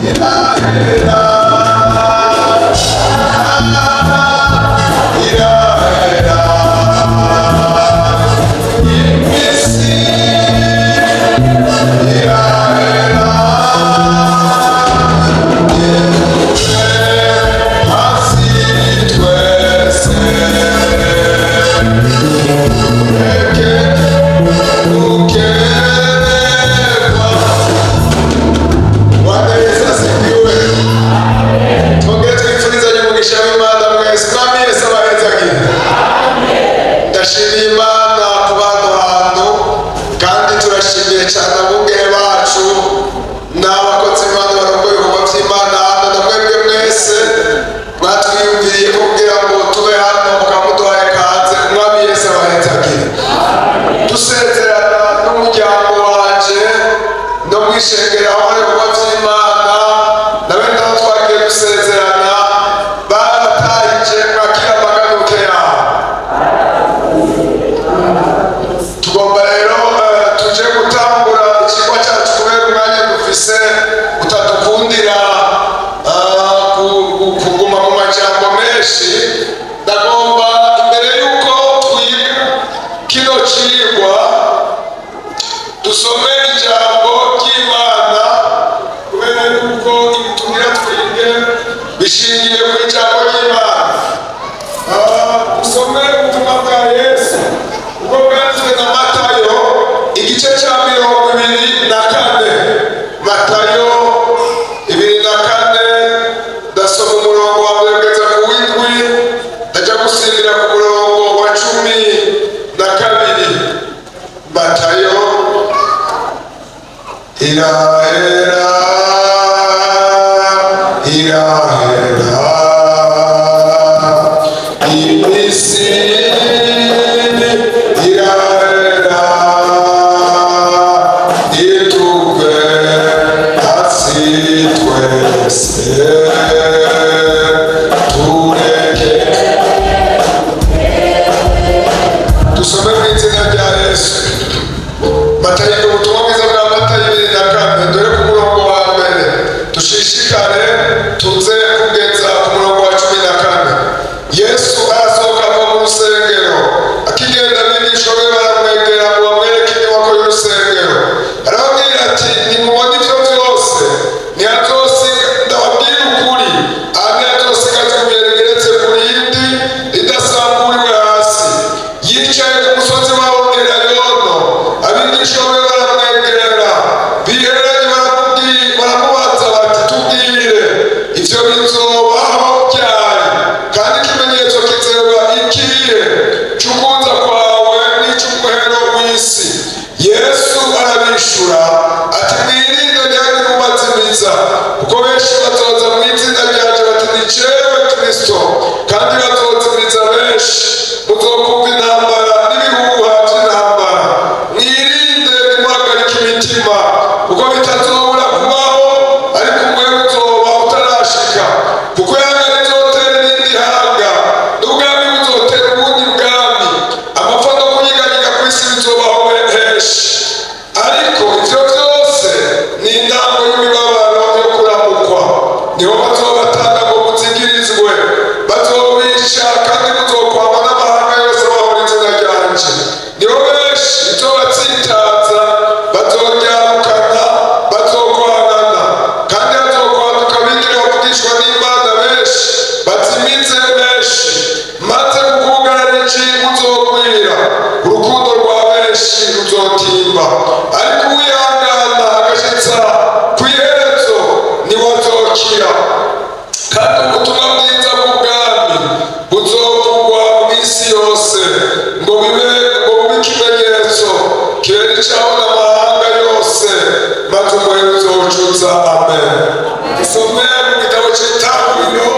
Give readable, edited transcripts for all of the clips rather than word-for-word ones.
Irahera, irahera, iminsi irahera, hasi twese tureke gukererwa. Bwana Yesu asifiwe. Twongere twifurizanye umugisha w'Imana mwese. Mwami Yesu abahezagire. Ndashimiye Imana ku bantu hantu, kandi turashimiye cyane abungere bacu n'abakozi b'Imana barongoye ibikorwa by'Imana hano, na mwebwe mwese mwatwiyumviriye ko kugira ngo tube hano, mukaba muduhaye kaze. Umwami Yesu abahezagire. Dusezerana n'umuryango wanje no mu ishengero aho ibikorwa by'Imana, na bene aho twagiye gusezerana baratahije. Mwakira amaganuke yabo. Tugomba rero tuje gutangura ikigo cyacu, kubera umwanya dufise utadukundira kuguma mu majambo menshi. Ndagomba, imbere y'uko twiga kino cigwa, dusome ijambo ry'Imana, kubera yuko ibitugira twige bishingiye ku ijambo ry'Imana. Dusome ubutumwa bwa Yesu ubwo bwanditswe na Matayo, igice cya 24. Matayo 24, ndasoma umurongo wa mbere kugeza ku w'indwi, ndajya gusimbira ku murongo wa 12. Matayo. Irahera, irahera, iminsi irahera, ituve hasi twese tureke. Dusome mu izina rya Yesu. Matayo, ubutumwa bwiza bwa Matayo 24, dore ku murongo wa mbere, dushishikare tuze kugeza ku murongo wa 14. Yesu arasohoka ava mu rusengero. Akigenda, abigishwa be baramwegera ngo bamwereke inyubako y'urusengero. Arababwira ati: "Nimubona ibyo byose? Ntihazosiga, ndababwira ukuri, aha ntihazosigaza ibuye rigeretse ku rindi ridasamburiwe hasi." Yicaye ku musozi wa Elayono, abigishwa be baramwegera bihereranye, baramubaza bati: "Tubwire, ivyo bizobaho ryari? Kandi ikimenyetso kizoba ikihe c'ukuza kwawe n'ic'umuhero w'isi?" Yesu arabishura ati: "Mwirinde ntihagire ubazimiza, kuko benshi bazoza mu izina ryanje bati: 'Ni jewe Kristo,' kandi bazozimiza benshi. Muzokumva intambara n'ibihuha by'intambara. Mwirinde, ntimuhagarike imitima, kuko bitazobura kubaho, ariko umuhero uzoba utarashika. Kuko ihanga rizotera irindi hanga, n'ubwami buzotera ubundi bwami. Amapfa no kunyiganyiga ku isi bizobaho henshi. Ariko ivyo vyose ni intango y'imibabaro yo kuramukwa. Niho bazobatanga ngo muzigirizwe, bazobica, kandi muzokwama n'amahanga yose bahora izina ryanje. Niho benshi izobatsitaza, bazoryamukana, bazokwanana, kandi hazokwaduka abigira bavugishwa n'Imana benshi, bazimize benshi. Maze kukugarariji muzogwira, urukundo rwa benshi ruzotimba. Ariko uwihangana agashitsa ku iherezo niwe azokira. Kandi ubutumwa bwiza bw'ubwami buzovugwa mu isi yose, ngo bube ikimenyetso kibera icaho n'amahanga yose, maze umuhero uzocuza. Amen. Dusome mu gitabo c'Itanguriro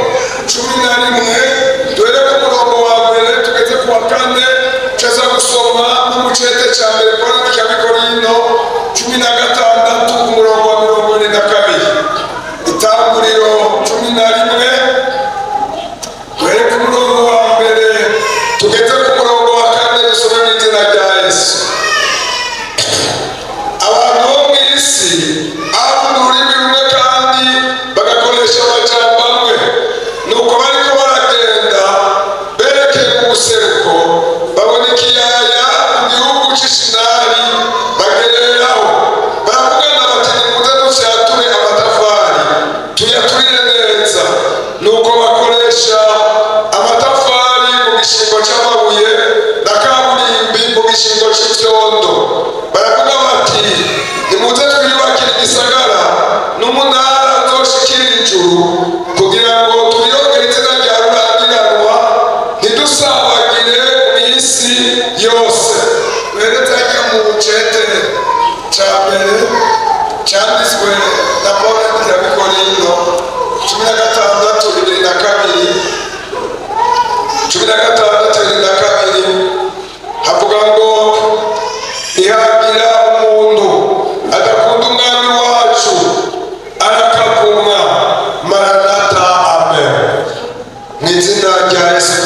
11, duhere ku murongo wa mbere tugeze ku wa kane. Tuza gusoma no mu cete ca mbere Pawulo cya Bikorino, 16, umurongo wa 42. Itanguriro 11, duhere ku murongo wa mbere tugeze ku murongo wa kane. Dusome mu izina rya Yesu. Abantu bo mu isi bavuga ururimi rumwe kandi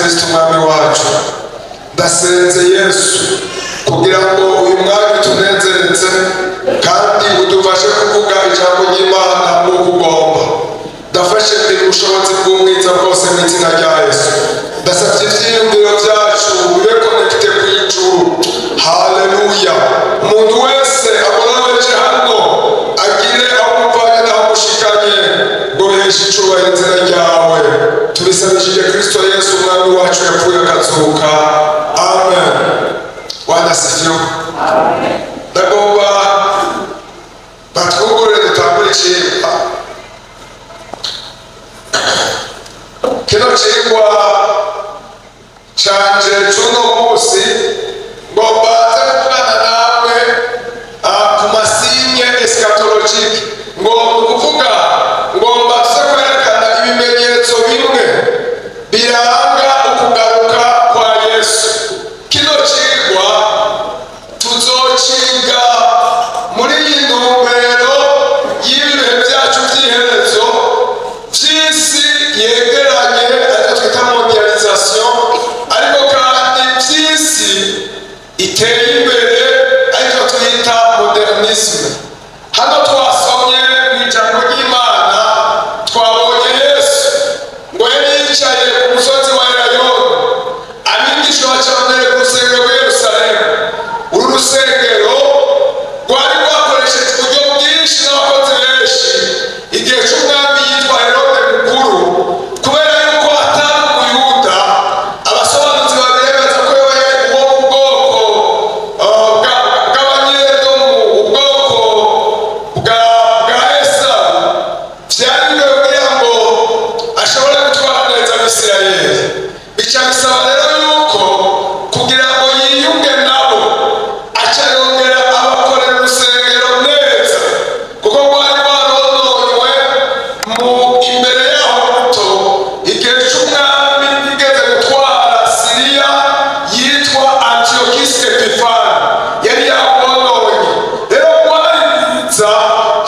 Kristo Umwami wacu, ndasenze Yesu kugira ngo uyu mwanya utunezereze kandi udufashe kuvuga ijambo ry'Imana nk'uko ugomba. Ndafashe mbere ubushobozi bw'umwiza bwose mu izina rya Yesu. Ndasabye ivyiyumviro vyacu bibe connecté ku ijuru. Haleluya! Umuntu wese agororobeje hano agire aho umuvanye n'aho umushikanye, ngo biheshe icubahiro izina ryawe. Tubisabishije Kristo Yesu Umwami wacu yapfuye akazuka. Amen. Bwana asifiwe. Ndagomba batwugurure, dutangure icigwa. Kino cigwa canje c'uno munsi, ngomba nze kuvugana namwe ku ma signes eschatologiques. Ngomba kuvuga, ngomba tuze kwerekana ibimenyetso bimwe biranga ukugaruka kwa Yesu. Kino cigwa tuzociga muri iyi ntumbero y'ibihe byacu by'iherezo by'isi yegeranye, ariko twita mondialisation, ariko kandi by'isi iteye imbere, ariko twita modernisme. Hano twasomye mu ijambo ry'Imana, twabonye Yesu ngo yari yicaye ku musozi wa Elayono, abigisha baca bamwereka urusengero rw'i Yerusalemu. Uru rusengero rwari rwakoresheje uburyo bwinshi n'abakozi benshi igihe cy'umwami yitwa Herode Mukuru. Kubera yuko atari Umuyuda, abasobanuzi babiremeza ko yoba yari uwo mu bwoko bw'Abanyedomu, ubwoko bwa Esawu. Byari bigoye kugira ngo ashobore gutwara neza Abisirayeli. Bica bisaba rero yuko kugira ngo yiyunge nabo, aca yongera abakorera urusengero neza, kuko rwari rwarononywe mu imbere yaho muto, igihe cy'umwami yigeze gutwara Siriya yitwa Antiyokisi Epifani, yari yawononye. Rero rwari rwiza,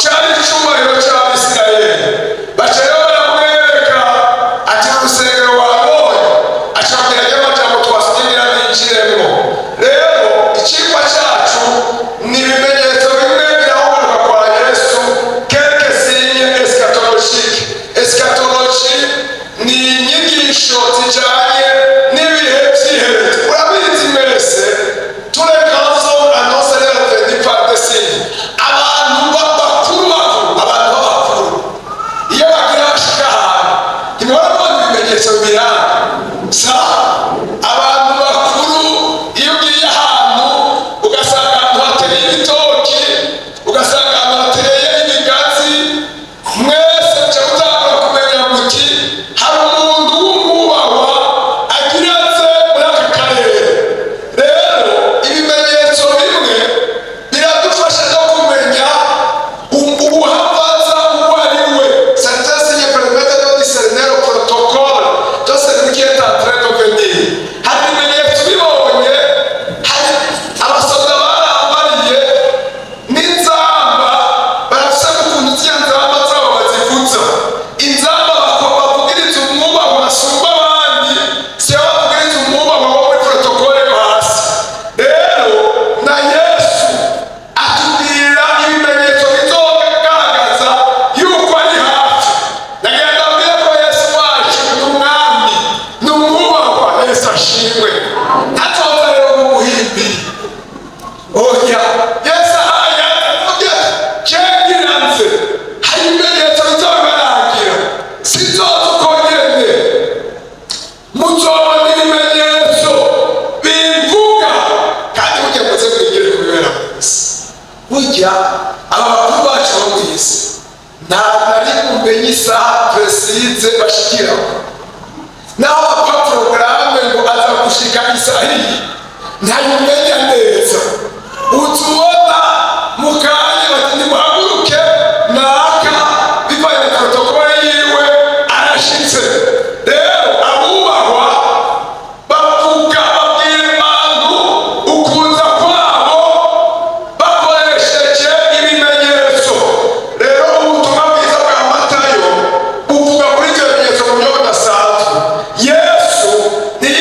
cyari icyubahiro cy'Abisirayeli. Baca rero baramwereka ati: "Urusengero wabonye?" Acabwira ry'amajambo twasomye, ngira ninjiremwo. Rero icigwa cyacu ni ibimenyetso bimwe biranga kwa Yesu, quelques signes eschatologiques. Eschatologie ni inyigisho zijanye n'ibihe by'iherezo. Urabizi mwese, tous les grands hommes annoncent leur venue par des signes. Abantu bakuru bakuru, abantu b'abakuru, iyo bagira bashika ahantu, ntibahora babona ibimenyetso biranga sa. Abantu bakuru, iyo ugiye ahantu ugasanga ahantu hateye ibitoki, ugasanga ahantu hateye ibigazi, mwese muca mutangura kumenya muti: "Hari umuntu w'umwubahwa agira aze muri aka karere." Rero ibimenyetso bimwe biradufasha no kumenya ubuhavaza uwo ari we. Certains signes permettent de discerner le protocole de celui qui est en train de venir. Hari ibimenyetso bibonye, hari abasoda barambariye n'inzamba, barafise ukuntu ziriya nzamba zabo bazivuza. Inzamba bavugiriza umwubahwa asumba abandi, siyo bavugiriza umwubahwa wo muri protocole yo hasi. Rero na Yesu atubwira ibimenyetso bizogaragaza yuko ari hafi. Nagira ndabwire ko Yesu wacu ni umwami, ni umwubahwa. Yesu ashimwe. Ntazoza rero mu buhimbi, oya. Yesu ahaye avuga cengiranze, hari ibimenyetso bizobibarangira. Sinzoza uko nyene, muzobona ibimenyetso bivuga. Kandi burya muze mwigire kubibera mu isi. Burya aba bakuru bacu bo mu isi, nta na rimwe umenye isaha précise bashikiraho. Naho bapfa porogaramu ngo aza gushika isaha iyi, ntayumenya neza. Uza ubona mu kanya bati: "Nimuhaguruke, naka bivanye na protocole yiwe arashitse." Rero abubahwa bavuga, babwira abantu ukuza kwabo bakoresheje ibimenyetso. Rero ubutumwa bwiza bwa Matayo buvuga kuri ibyo bimenyetso mu buryo budasanzwe. Yesu ntiyigeze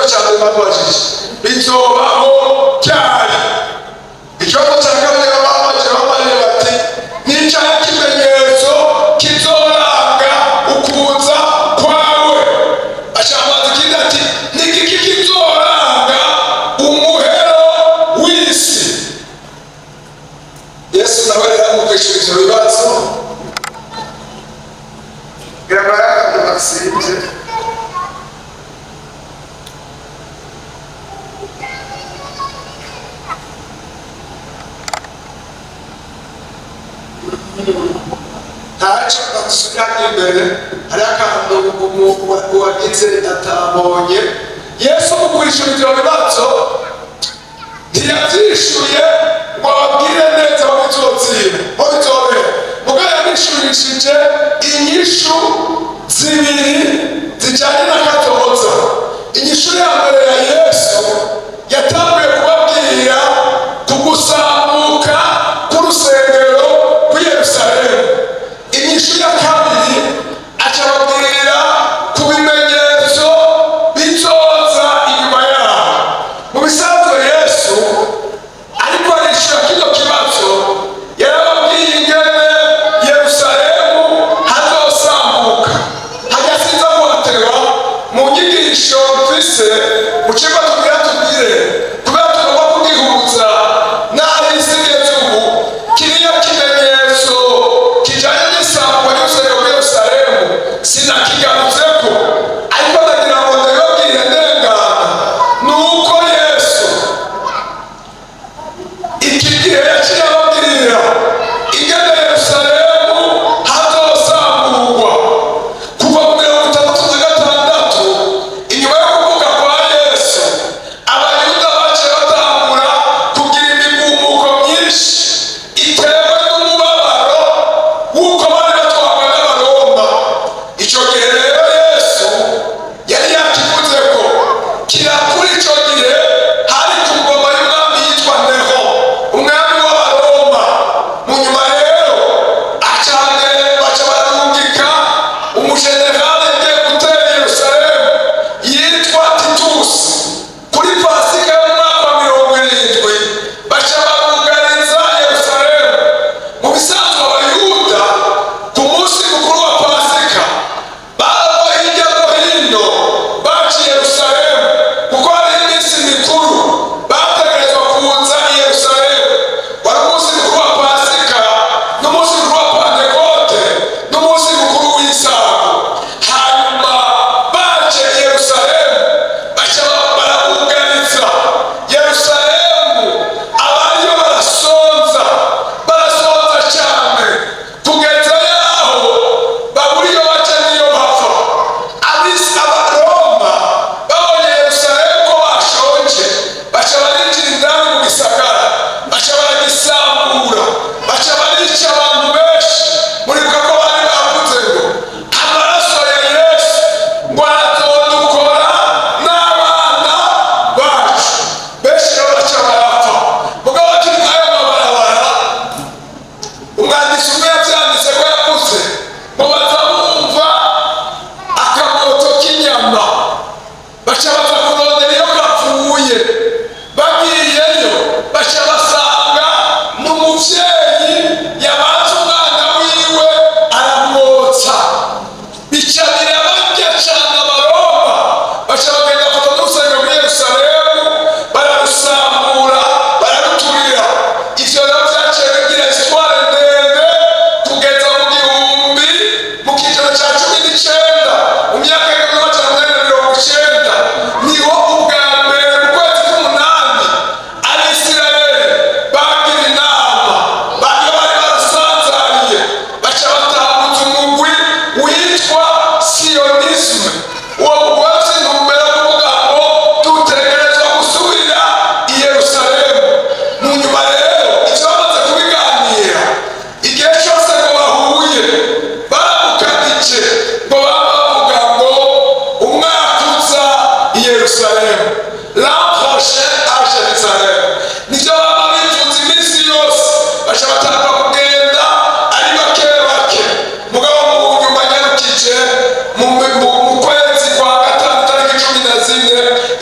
Ikibazo cya mbere bamubajije: bizobaho ryari? Ikibazo cya kabiri bamubajije, bamubajije bati: ni icyahe kimenyetso kizoranga ukuza kwawe? Ashambaza ikindi ati: ni igiki kizoranga umuhero w'isi? Yesu nawe rero mu kwishyura ivyo bibazo, ngira ngo yarakantu nasimvye. Ntacyo basubira imbere, hariho akantu uwagize atabonye. Yesu mu kwishyura ibyo bibazo ntiyabyishuye ngo ababwire neza aho bizozira, aho bizobera. Mugabo yabishurishije inyishu zibiri zijyanye n'akazoza. Inyishu ya mbere ya Yesu yatanguye kubabwira ku gusambuka k'urusengero rw'i Yerusalemu. Inyishu ya kabiri acababwira ku bimenyetso bizoza inyuma yaho. Mu bisanzwe, Yesu ariko arishura kino kibazo, yarababwiye ingene Yerusalemu hazosambuka. Hajya sinza kuhateba mu nyigisho mfise mu cigwa tugira tugire, kubera tugomba kugihuza n'aho isi igeze ubu. Kiriya kimenyetso kijanye n'isambuka ry'urusengero rw'i Yerusalemu sinakigarutseko, ariko ndagira ngo ndabibabwire ndengana. Ni uko Yesu iki gihe yaciye ababwira ingene Yerusalemu hazosamburwa. Kuva mu 66, inyuma yo kuvuka kwa Yesu, Abayuda baciye batangura kugira imigumuko myinshi itewe n'umubabaro w'uko bari batwarwa n'Abaroma. Icyo gihe rero Yesu yari yakivuze ko kirakuri. Icyo gihe hari ku ngoma y'umwami yitwa Nero, umwami w'Abaroma. Mu nyuma rero acane baca bararungika umujenerali yagiye gutera Yerusalemu yitwa Titusi. Kuri Pasika y'umwaka wa 70 baca barugariza Yerusalemu. Mu bisanzwe, Abayuda ku munsi mukuru wa Pasika bava hirya no hino baci Yerusalemu, kuko hari iminsi mikuru bategerezwa kuza i Yerusalemu. Wari umunsi mukuru wa Pasika, n'umunsi mukuru wa Pantekote, n'umunsi mukuru w'Isago. Hanyuma baje i Yerusalemu, baca barabugariza Yerusalemu. Abariyo barasonza, barasonza cyane kugeza yaho babura iyo baca n'iyo bava. Abisi Abaroma babonye Yerusalemu ko bashonje, baca barinjira indani mu gisagara, baca baragisambura, baca barica abantu benshi. Muribuka ko bari bavuze ngo amaraso ya Yesu ngo arazodukora n'abana bacu. Benshi rero baca barapfa. Mugabo turi ayo mabarabara, umwanditsi umwe yabyanditse ko yavuze ngo baza bumva akamoto k'inyama, baca baza kurondera iyo kapfuye. Bagiyeyo, baca basanga n'umuvyeyi yabanze umwana wiwe aramwotsa, bica birabarya cane. Abaroma baca bagenda bafata n'urusengero muri Yerusalemu, bararusambura, bararuturira. Ivyo rero vyaciye bigira histoire ndende kugeza mu gihumbi, mu kijana ca 19, mu myaka y'1890, niho ubwa mbere mu kwezi k'umunani Abisirayeli bagira inama. Bari bari barasanzariye, baca batambutsa umugwi witwa sionisme. Uwo mugwi wafise intumbero yo kuvuga ngo dutegerezwa gusubira i Yerusalemu. Mu nyuma rero ivyo bamaze kubiganira, igihe cyose ngo bahuye baramukanije, ngo baba bavuga ngo umwaka uza i Yerusalemu, l'an prochain à Jérusalem. Nivyo baba bifuza iminsi yose. Baca batangura kugenda ari bake bake. Mugabo mu nyuma nyarukije, mu kwezi kwa gatanu, tariki 14,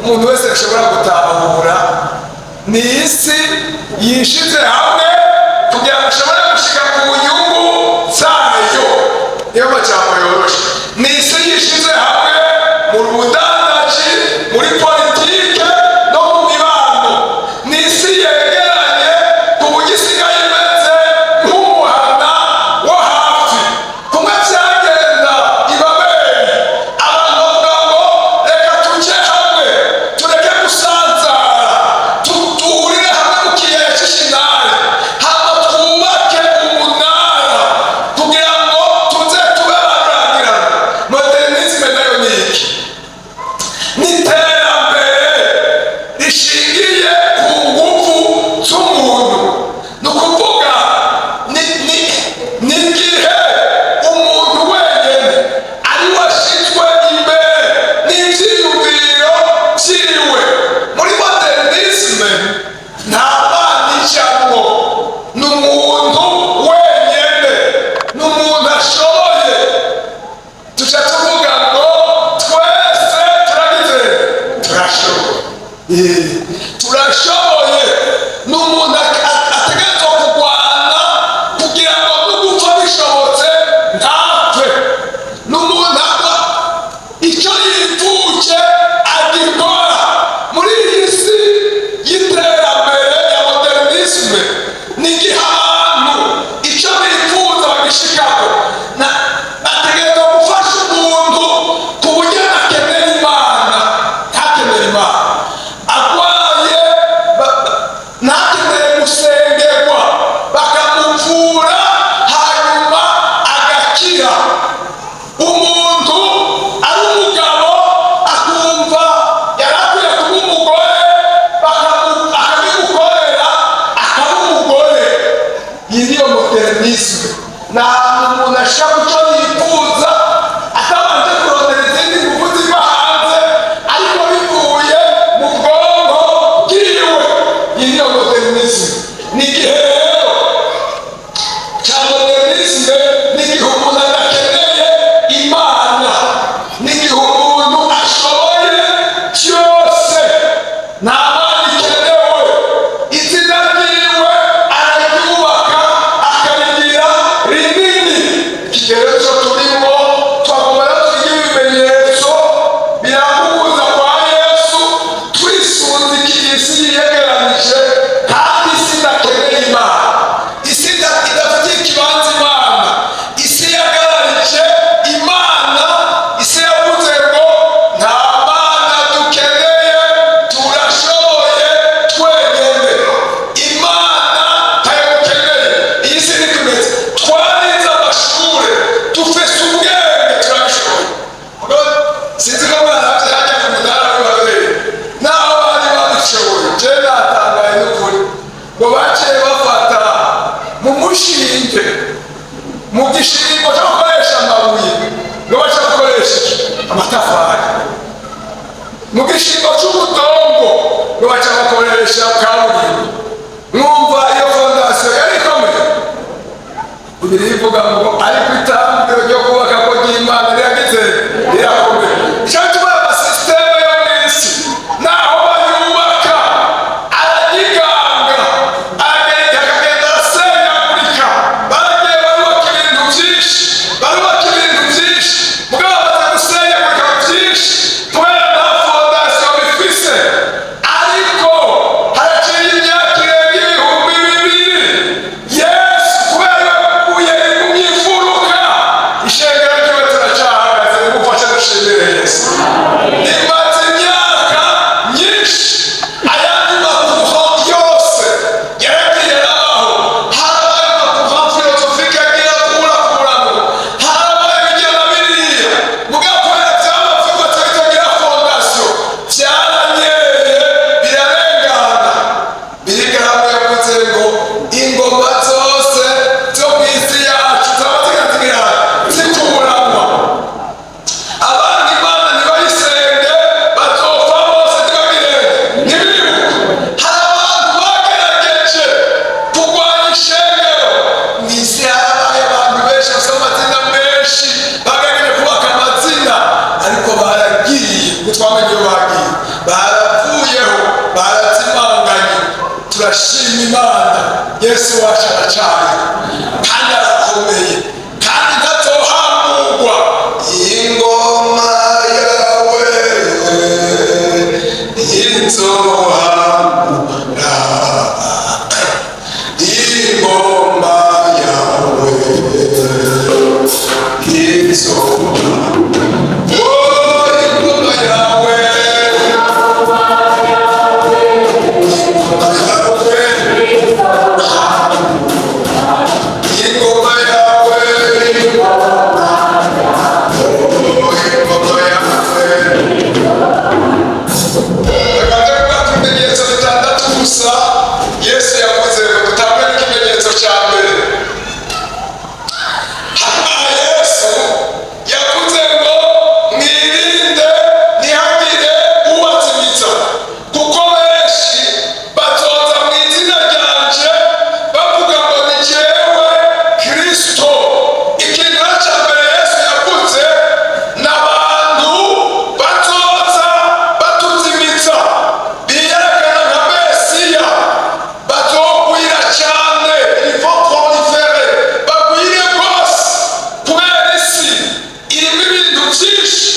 Umuntu wese ashobora gutahura ni isi yishize hamwe kugira ngo ashobore gushika ku nyungu zayo. Niyo majambo yoroshe, ni isi yishize hamwe mu budandaji, muri politike no mu mibano. Ni isi yegeranye ku buryo isigaye imeze nk'umuhana wo hafi. Kumwe byagenda i Babeli, abantu bavuga ngo reka tujye hamwe, tureke gusanzara, duhurire hamwe mu kiyaya cy'Ishinari, hama twubake umunara kugira ngo tuze tube barangirana. Modernisme nayo ni iki? Ni iterambere rishingiye ku ngufu z'umuntu. Ni ukuvuga ni igihe umuntu wenyine ari we ashyizwe imbere n'ibyiyumviro byiwe. Muri modernisme nta mana ijamwo, ni umuntu wenyine, ni umuntu ashoboye. Tuca tuvuga ngo twese turagize, turashoboye. Turashoboye. Ni umuntu ategerezwa kurwana kugira ngo n'ugupfa bishobotse ntapfe. Ni umuntu agwa icyo yifuje agikora. Muri iyi si y'iterambere ya modernisme, ni igihe abantu icyo bifuza bagishikako. Bategerezwa gufasha umuntu ku buryo akenera Imana, ntakenera Imana. Arwaye, ntakenere gusengerwa, bakamuvura hanyuma agakira. Umuntu ari umugabo akumva yari akwiye kuba umugore, akabimukorera akaba umugore. Iyi niyo modernisme. Ni ahantu umuntu ashaka icyo yifuza atabanje kurondera izindi ngufu ziva hanze, ariko bivuye mu bwonko bwiwe. Iyi niyo modernisme. Ni igihe rero cya modernisme, ni igihe umuntu adakeneye Imana, ni igihe umuntu ashoboye byose, nta mana ikenewe. Izina ryiwe araryubaka akarigira rinini. Ikigero cyo turimo, twagomba no twiga ibimenyetso birambuza kwa Yesu twisunze iki isi yiyegeranije kandi isi idakeneye Imana, isi idafitiye ikibanza Imana, isi yagararije Imana, isi yavuze ngo nta mana dukeneye, turashoboye twenyine, Imana ntayo dukeneye. Iyi si niko imeze. Twarize amashure, dufise ubwenge, turabishoboye. Sinzi ko mwana hajya ku munara w'Ibabeli naho bari babishoboye. Je natangaye n'ukuri ngo baciye bafata mu mushinge, mu gishingo cyo gukoresha amabuye, ngo bace bakoresha iki? Amatafari. Mu gishingo cy'ubudongo, ngo baca bakoresha kaburimbo. Mwumva iyo fondation yari ikomeye. Bibiliya ivuga ngo ariko itambiro ryo kubaka ko ry'Imana riragize, rirakomeye. Icyo gituma amasisiteme yo mu isi, naho bayubaka, aragiganga, aragenda, akagenda arasenyagurika. Baragiye barubaka ibintu byinshi, barubaka ibintu byinshi, mugabo bamaze gusenyagurika byinshi kubera nta fondation bifise. Ariko haraciye imyaka irenga 2000, Yesu kubera yakuye mu mfuruka. Turashima Imana, Yesu wacu aracari kandi arakomeye kandi ntatohamugwa. Ingoma yawe inzohambura, ingoma yawe inzohambura. Oh, ingoma yawe, ingoma yawe, ingoma yawe, oh, ingoma yawe. Reka kuba ibimenyetso bitandatu gusa Yesu yavuze ngo dutange. N'ikimenyetso cya mbere hano, Yesu yavuze ngo mwirinde ntihagire ubazimitsa, kuko benshi bazoza mu izina ryanje bavuga ngo ni jewe Kristo. Ikintu cya mbere Yesu yavuze ni abantu bazoza batuzimitsa, biyerekana nka Mesiya, bazogwira cyane. Ils vont proliférer, bagwire rwose, kubera isi irimo ibintu byinshi.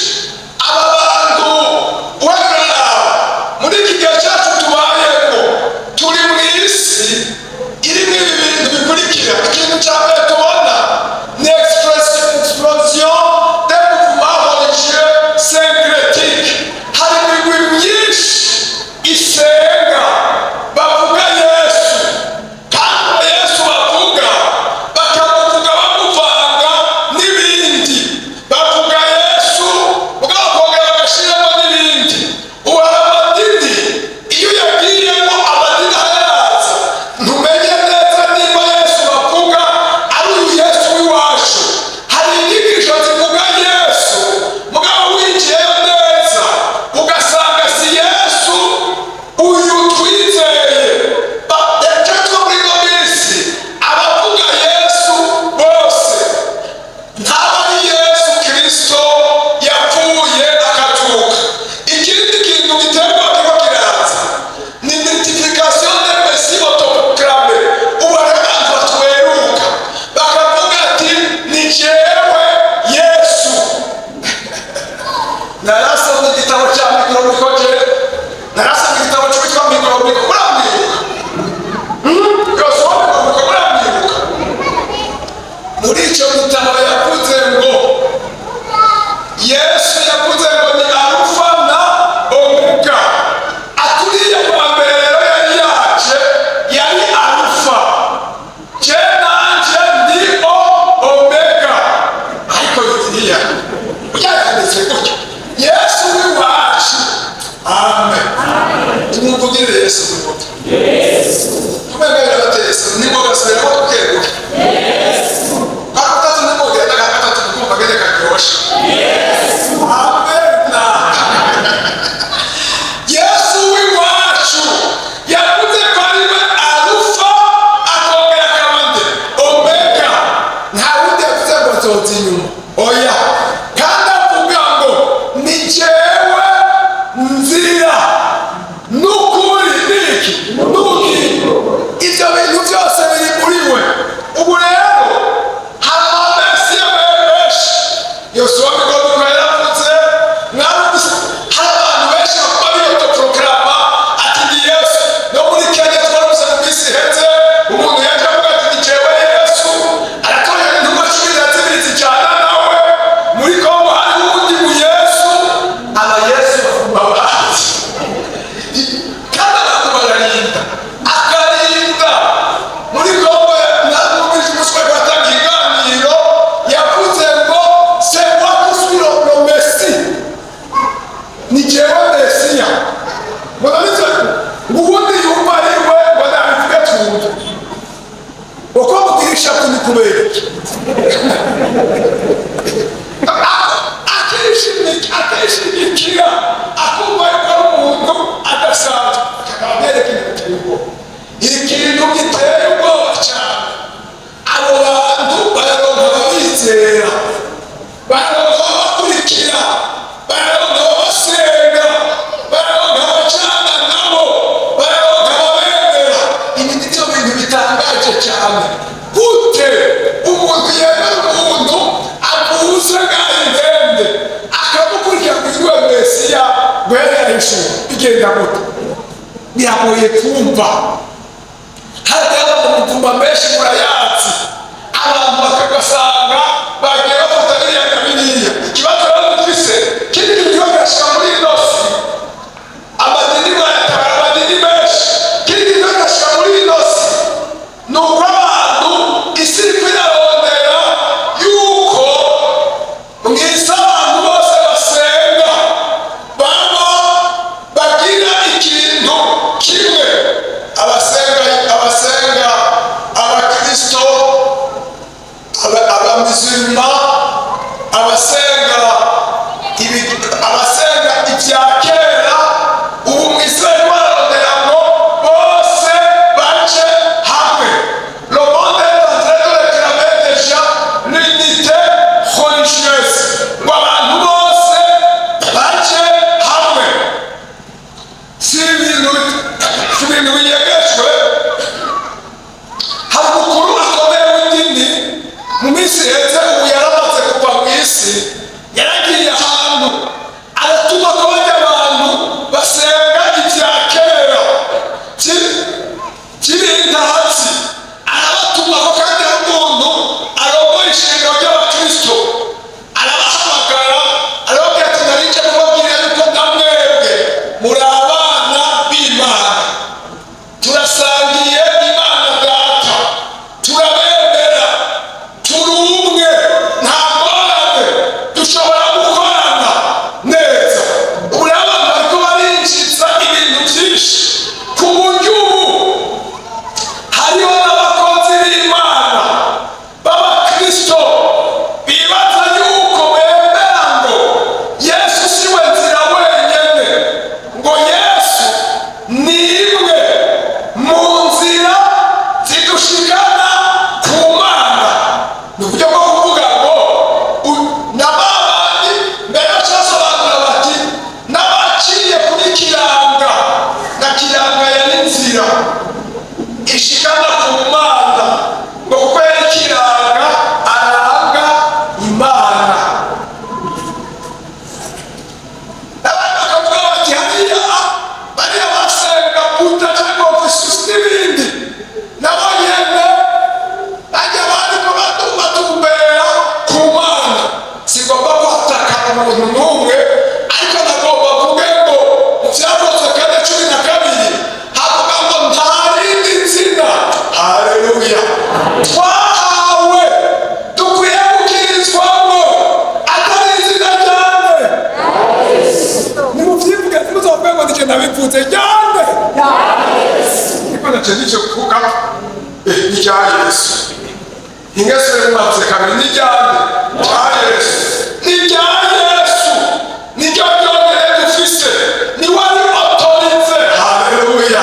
Aba bantu uhagarara muri iki gihe cyacu tubayemo, turi mu isi irimo ibi bintu bikurikira. Ikintu cya mbere tubona ni explosion des mouvements religieux syncrétiques. Hari imigwi myinshi isenga, bavuga Yesu, kandi Yesu bavuga bakamuvuga bamuvanga n'ibindi. Bavuga Yesu mugabo bakongera bagashyiramo n'ibindi. Ubu hari amadini, iyo uyagiyemo, amadini arayaza, ntumenye neza niba Yesu bavuga ari uyu Yesu w'iwacu. Hari inyigisho zivuga Yesu, mugabo winjiyeyo neza ugasanga si Yesu uyu twizeye. Reka muri ino minsi abavuga Yesu bose ntaba ari Yesu Kirisito yapfuye akazuka. Ikindi kintu giterwa kiriko kiraza ni multiplication des messies autoproclamés. Ubu hari abantu batweruka bakavuga ati ni jewe Yesu. Narasomye igitabo cya Mikoromiko, je narasomye igitabo cyitwa Mikoromiko. Muramwibuka Yosuwa Mikoromiko? Muramwibuka? Muri icyo gitabo yavuze ngo Yesu yavuze ngo ni Arufa na Omega. Aturiye kwa mbere rero yari yaje, yari Arufa, je nanje ndi o Omega. Ariko Bibiliya byanditse gutyo. Yesu w'iwacu, amen. Tumuvugire Yesu w'iwacu kubera birabateye nibwo gasubiramo tukeguke ka gatatu, nimugenda ka gatatu kukumva gene karyoshe. Amen. Yesu w'iwacu yavuze ko ari we Arufa, akongera akaba nde? Omega. Nta wundi yavuze ngo nzoza inyuma, oya. Kandi avuga ngo ni jewe nzira n'ukuri n'iki n'ubugingo. Ibyo bintu byose biri muri we. Ubu rero hari abamesiya benshi. Yosuwa Migoduko. Bigenda gute? Biragoye kumva. Hajya mu mitumba menshi, murayazi, abantu bakagasanga bagiye bafata biriya na biriya. Ikibazo rero dufise, kindi kintu kiba kirashika muri ino si, amadini bayatabara, amadini menshi. Kindi kintu kiba kirashika muri ino si ni uko abantu, isi iriko irarondera yuko mw'isi abantu bose basenga, baba bagira ikintu kimwe. Abasenga, abakristo, abamizirima, abasenga ibya kera, ubu mu isi barimo bararondera ngo bose bace hamwe. Le monde est en train de réclamer déjà l'unité religieuse, ngo abantu bose bace hamwe. Si ibintu biyegejwe. Hari umukuru akomeye w'idini mu minsi iheze, ubu yaramaze kuva mu isi. Yaragiye ahantu aratuma ko bajya abantu basenga ibya kera by'ibintazi, arabatuma ko kandi ari umuntu arongoye ishengero ry'abakristo. Arabahamagara, arababwira ati: "Narinje kubabwira yuko ndamwebwe muri abana b'Imana, turasangiye Imana Data, turabemera, turi umwe, nta ngorane, dushobora gukorana neza." Ubu rero abantu bariko barinjiza ibintu byinshi, ku buryo ubu hariho n'abakozi b'Imana b'abakristo bibaza yuko bemera ngo Yesu si we nzira wenyene, ngo Yesu ni imwe mu nzira zidushikana ku Mana. Ni uburyo bwo kuvuga ngo na ba bandi mbere bacasobanura bati n'abaciye kuri Kiranga, na Kiranga yari inzira ishikana ku Mana, ngo kuko yari Kiranga aranga Imana. N'abandi bakavuga bati hariya bariya basenga Buda cyangwa Confucius n'ibindi, nabo nyene bajya bariko batumbera ku Mana. Sigomba kwataka umuntu n'umwe, ariko nagomba mvuge ngo mu Vyakozwe 4:12 havuga ngo nta rindi zina, haleluya, twahawe dukwiye gukirizwamo atari izina ryande. Nimuvyivuge, ntimuzovuge ngo nije nabivuze. Ryande? Niko nace nije kuvuga ni rya Yesu. Ingesere mwavuze kabiri, ni ryande? Rya Yesu, ni rya Yesu, niryo ryonyene dufise. Niwe ari autorisé, haleluya.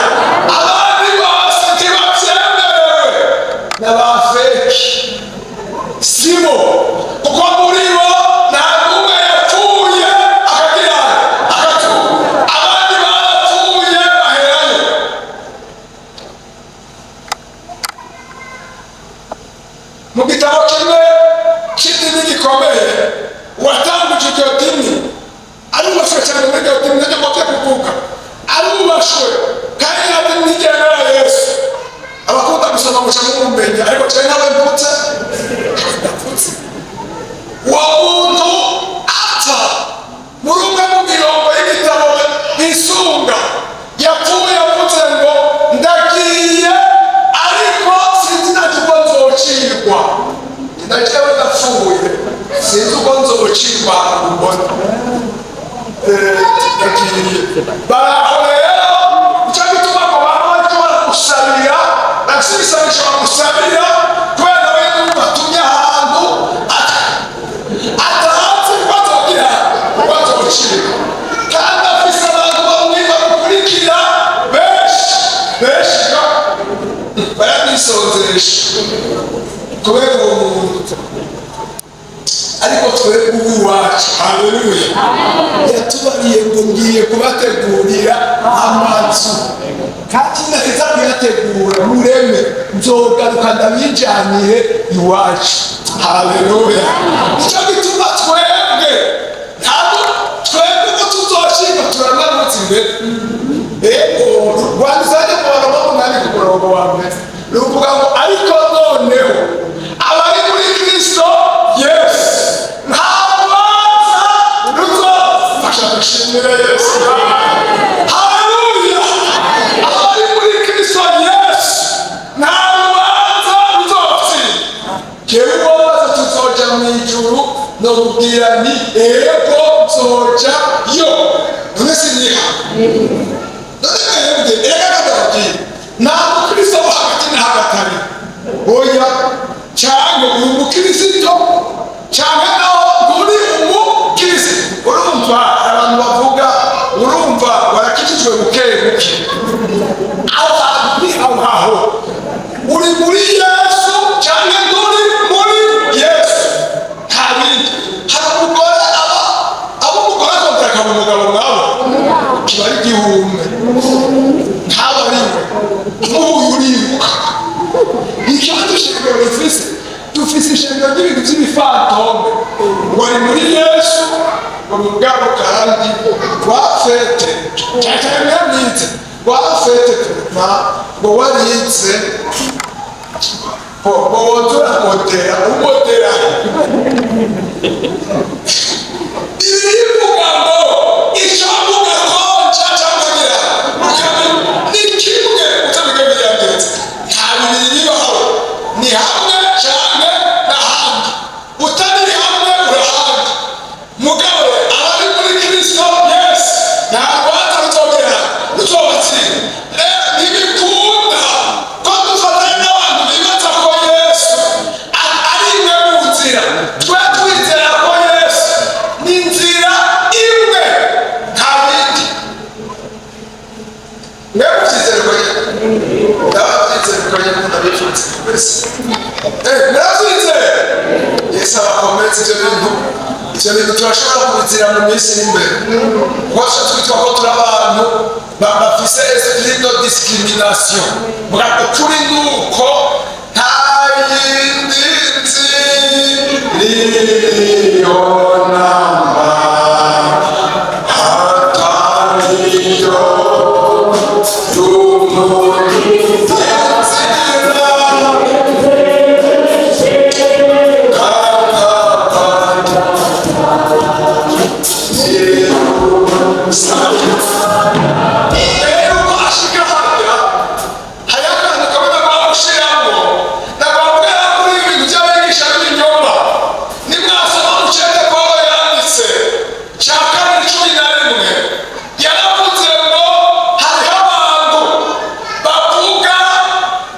Abandi bose ntibavyemerewe n'aba fake, sibo, kuko muri bo nta n'umwe yapfuye akagira akapfuye, abandi barapfuye baherayo. Mu gitabo kimwe cy'idini gikomeye, uwatanguje iryo dini arubashwe cyane muri iryo dini, ntacyo ngomba kuvuga, arubashwe kandi iryo dini ntiryemera Yesu. Abakunda gusoma muca mumumenya, ariko cyane ntawe mvutse, ndavutse. Uwo muntu apfa, muri umwe mu mirongo y'igitabo bisunga, yapfuye avuze ngo: "Ndagiye, ariko sinzi nacyo uko nzocirwa. Ndajewe ndapfuye, sinzi uko nzocirwa." Mbona ndagiye. Baraho rero, nicyo gituma ngo baba bariko baragusabira, bafise ibisabisho bagusabira, kubera nawe batumye ahantu atazi uko azogira, uko azocirwa, kandi afise abantu bamwe bamukurikira benshi benshi, baramwisonzesha kubera uwo muntu. Ariko twebwe ubu iwacu, haleluya, yatubariye ngo: "Ngiye kubategurira amazu, kandi naheza kuyategura mureme, nzogaruka ndabijaniye iwacu." Haleluya! Nicyo gituma twebwe ntabwo, twebwe ko tuzoshima, turananutse. Mbere ego rwanditse hajya mu Baroma 8 ku murongo wa mbere, ruvuga ngo: "Ariko noneho abari muri Kristo Yesu nta rubanza ruzofasha." Dushimire Yesu, haleluya! Abari muri Kristo Yesu nta rubanza ruzotsinda. Jewe wobaza tuzoja mu ijuru, nokubwira ni ego, nzoja yo. None siniha? None mwebwe, erega ndababwira, nta mukristo wo hagati na hagati ari. Oya, cyangwa uri umukristo cyangwa naho nturi umukristo. Urumva abantu bavuga, urumva warakijijwe buke buke. Aho hantu ni aho ngaho, uri muri Yesu cyangwa nturi muri Yesu, nta bindi. Hari umugore aba umugore akongera akaba umugabo, mwabo kiba ari igihumbe, ntaba ari we. Nk'uyu uribuka ikibazo ishengero rifise? Dufise ishengero ry'ibintu by'ibifantome, ngo ari muri Yesu, ngo mugabo kandi rwafete cyane cyane mwamwize rwafete kuma ngo warize ngo woza uramotera umotera. Ibivuga ngo icyo ugakonja cyangwa ngira ni kimwe utabiga byagenze, nta bibiri bibaho, ni hamwe cyane n'ahandi. Utari hamwe urahandi. Mugabo abari muri Kristo Yesu nta rubanza ruzogera ruzobatsinda. Rero ntibikunda ko dufatanya n'abantu bibaza ko Yesu ari imwe mu nzira. Twe twizera ko Yesu ni inzira imwe, nta bindi. Mwe mubyizere ko ndababyizere ko nyine ndabifutse wese. Murabyizere? Yesu abakometse. Ibyo bintu turashobora kubizira mu minsi iri imbere, kuko twitwa ko turi abantu bafise esprit de discrimination. Bwa ukuri ni uko nta yindi nzira iriho namba hatariyo y'umuntu inzira kakapata. Rero uko ashika harya, hari akantu kamwe nagomba gushiramo, nagomba kuri ibintu by'abigisha b'ibinyoma. Nimwasoma mu cete Pawulo yanditse cya kabiri 11, yaravuze ngo hariho abantu bavuga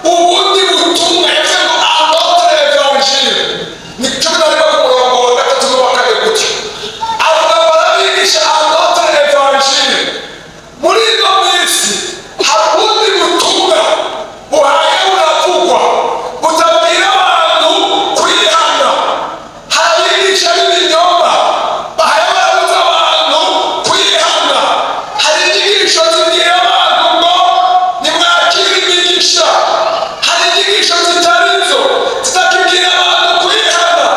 ubundi butumwa. Yavuze ngo "un autre évangile". Ni 11 ku murongo wa gatatu n'uwa kane gutyo. Avuga ngo barabigisha "un autre évangile". Muri ino minsi hari ubundi butumwa buhaye buravugwa butabwira abantu kwihana. Hari abigisha b'ibinyoma bahaye barabuza abantu kwihana. Hari inyigisho zibwira abantu ngo nimwakire imigisha. Hari inyigisho zitari zo, zitakibwira abantu kwihana,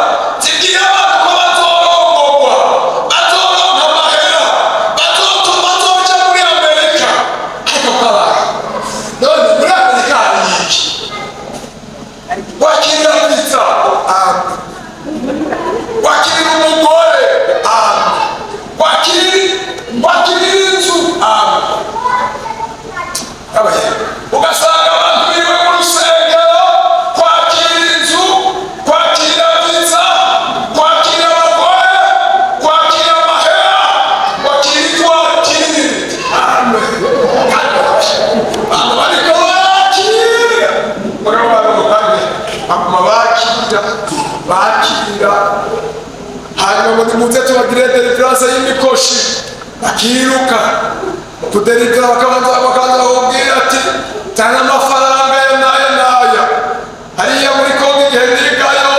zibwira abantu ko bazorongorwa, bazoronka amahera, bazotuma bazoja muri Amerika. Ariko kabaye none muri Amerika hari iki? Wakirira pizza, amen. Wakirira umugore, amen. Wakirira inzu, amen. Abaye ugasanga abantu biriwe mu rusengero kwakira inzu, kwakira pizza, kwakira abagore, kwakira amahera, kwakira ivatiri, amen. Abantu bariko barakira, mugabo abantu kandi baguma bakira bakira. Hanyuma ngo nimuze tubagire délivrance y'imikoshi, bakiruka kuderivura, bakabanza bakubwira ati: "Tanga amafaranga ya n'aya n'aya." Hariya muri Kongo igihe nigayo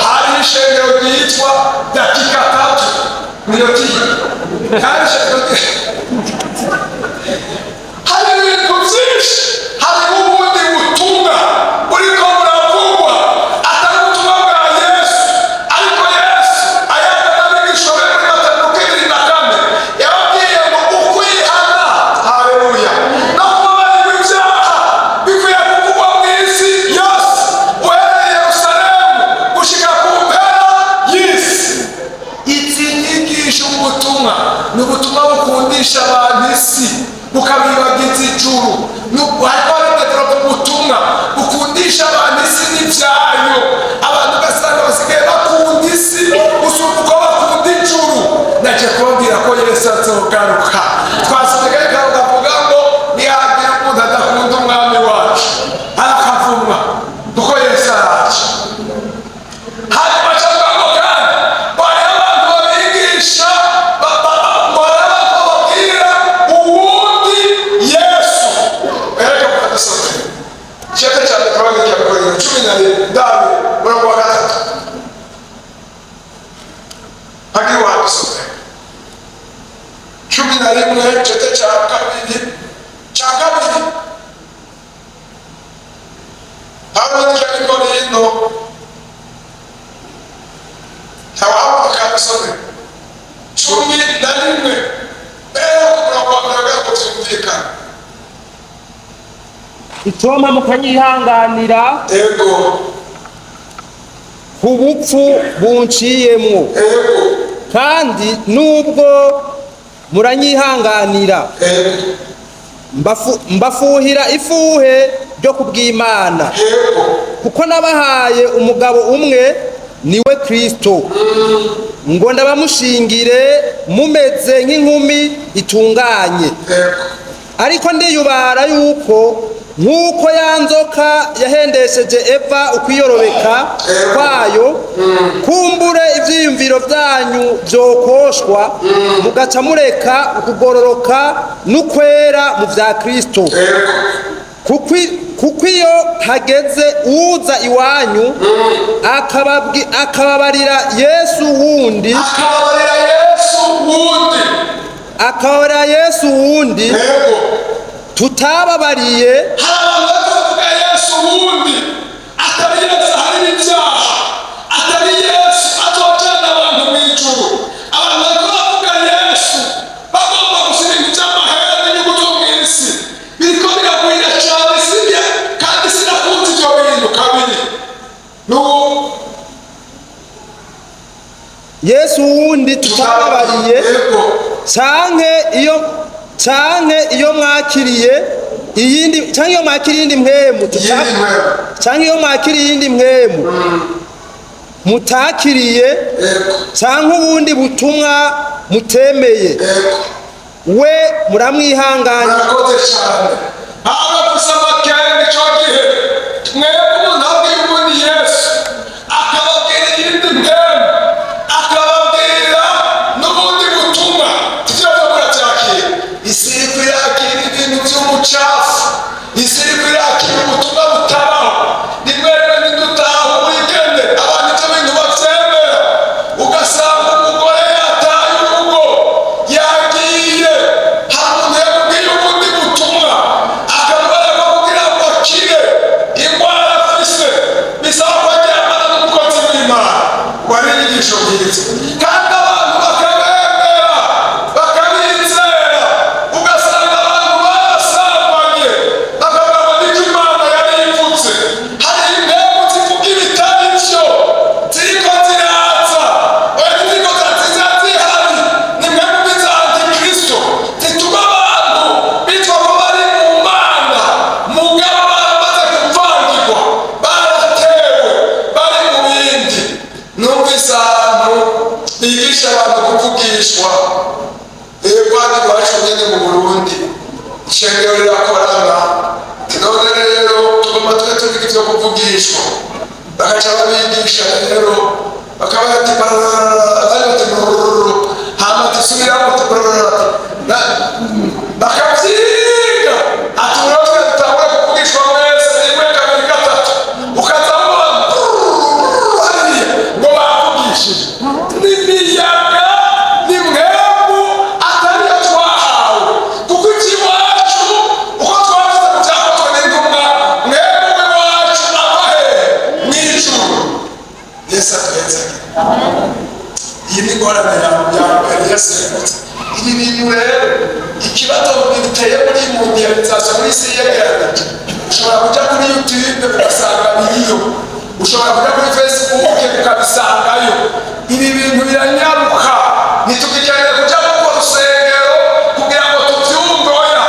hari ishengero ryitwa Dakika Tatu, niyo tiyo hari ishengero. Hari ibintu byinshi, hariho ubundi butumwa buriko buravugwa atari ubutumwa bwa Yesu. Ariko Yesu ayagana abigishwa be muri Matayo 24, yababwiye ngo ukwihana Mukabibagiza ijuru. Hariko haridetoropa ubutumwa bukundisha abantu isi n'ivyayo. Abantu ugasanga basigaye bakunda isi gusumba uko bakunda ijuru. Naje kubabwira ko Yesu azogaruka. Twasomye kari kavuga ngo nihagira umuntu adakunda Umwami wacu arakavumwa, kuko Yesu araje. Hanyuma acavuga ngo kandi ngo hariho abantu babigisha ngo hariho abantu bababwira uwundi Yesu. Reka mukadusomere igice cya mbere twabonye Korinto 12, murongo wa 3. Hagira uwadusomera 11, igice cya kabiri. Pawulo yandikira Korinto, ntawabona kadusomera 11 mbere ku murongo wa 30 byumvikana. Icompa mukanyihanganira ku bupfu bunciyemwo. Kandi nubwo muranyihanganira, mbafuhira ifuhe ryo kubw'Imana, kuko nabahaye umugabo umwe, niwe Kristo, ngo ndabamushingire mumeze nk'inkumi itunganye. Ariko ndiyubara yuko nk'uko ya nzoka yahendesheje Eva ukwiyorobeka kwayo, kumbure ivyiyumviro vyanyu vyokoshwa, mugaca mureka ukugororoka n'ukwera mu vya Kristo. Kuko iyo hageze uza iwanyu akababarira Yesu wundi, akababarira Yesu wundi, akababarira Yesu wundi tutababariye, Hari abantu bari kuvuga Yesu wundi atari Yesu aharira ibyaha, atari Yesu azojana abantu mu ijuru. Abantu bariko bavuga Yesu bagomba gusa ibintu by'amahera n'inyungu zo mu isi. Biriko biragwira cyane, sibye? Kandi sinakunze ibyo bintu kabiri n'ubu. Yesu wundi tutababariye, canke iyo mwakiriye iyindi, canke iyo mwakiriye iyindi mpwemu Iyindi mpwemu. Canke iyo mwakiriye iyindi mpwemu mutakiriye, canke ubundi butumwa mutemeye, we muramwihangana. Murakoze cyane. Pawulo afise amakenga icyo gihe. Mwebwe umuntu abwira ubundi Yesu, akababwira iyindi mpwemu, akababwira n'ubundi butumwa, tuvyo vyo muravyakira. Isi iriko irakira ibintu vy'umucafu, isi iriko irakira ubutumwa butabaho. Rimwe rimwe ntidutahura ingene abantu ivyo bintu bavyemera. Ugasanga umugore yataye urugo, yagiye, hari umuntu yamubwiye ubundi butumwa, akamubwira ko kugira ngo akire indwara afise bisaba ko aryamana n'umukozi w'Imana. Wari inyigisho bwiza, kandi abantu bakabemera, bakabizera. Ugasanga abantu barasambanye, bakavuga ngo niko Imana yari ivutse. Hari impemu zivuga ibitari byo ziriko ziraza. Oya, ziriko ziza, zihari. Ni impemu mbi za antikristo zituma abantu bitwa ko bari mu Mana, mugabo baramaze kuvangirwa, baratewe, bari mu bindi. Numvise ahantu bigisha abantu kuvugishwa. Yego, hano iwacu nyine mu Burundi ishengero rirakorana. None rero tugomba tube tuvuga ivyo kuvugishwa, bakaca babigisha rero, bakaba bati bari bati hama tusubiramo, bakavyiga. Ati uratwe dutangura kuvugishwa mwese, rimwe, kabiri, gatatu, ukaza mubona hariya ngo bavugishije. N'imiyaga ni mwemu atariyo twahawe, kuko iby'iwacu uko twavuze ku byakozwe n'intumwa, mwemu w'iwacu ava hehe? Mu ijuru. Yesu atuhezage. Iyi ni ingorane ya mbere Yesu yavutse. Ibi bintu rero, ikibazo biteye muri mondialisation, muri isi yegeranije. Ushobora kujya kuri YouTube ugasanga biriyo, ushobora kujya kuri Facebook ukabisangayo. Ibi bintu biranyaruka, ntitugikeneye kujya mu rusengero kugira ngo tubyumve. Oya.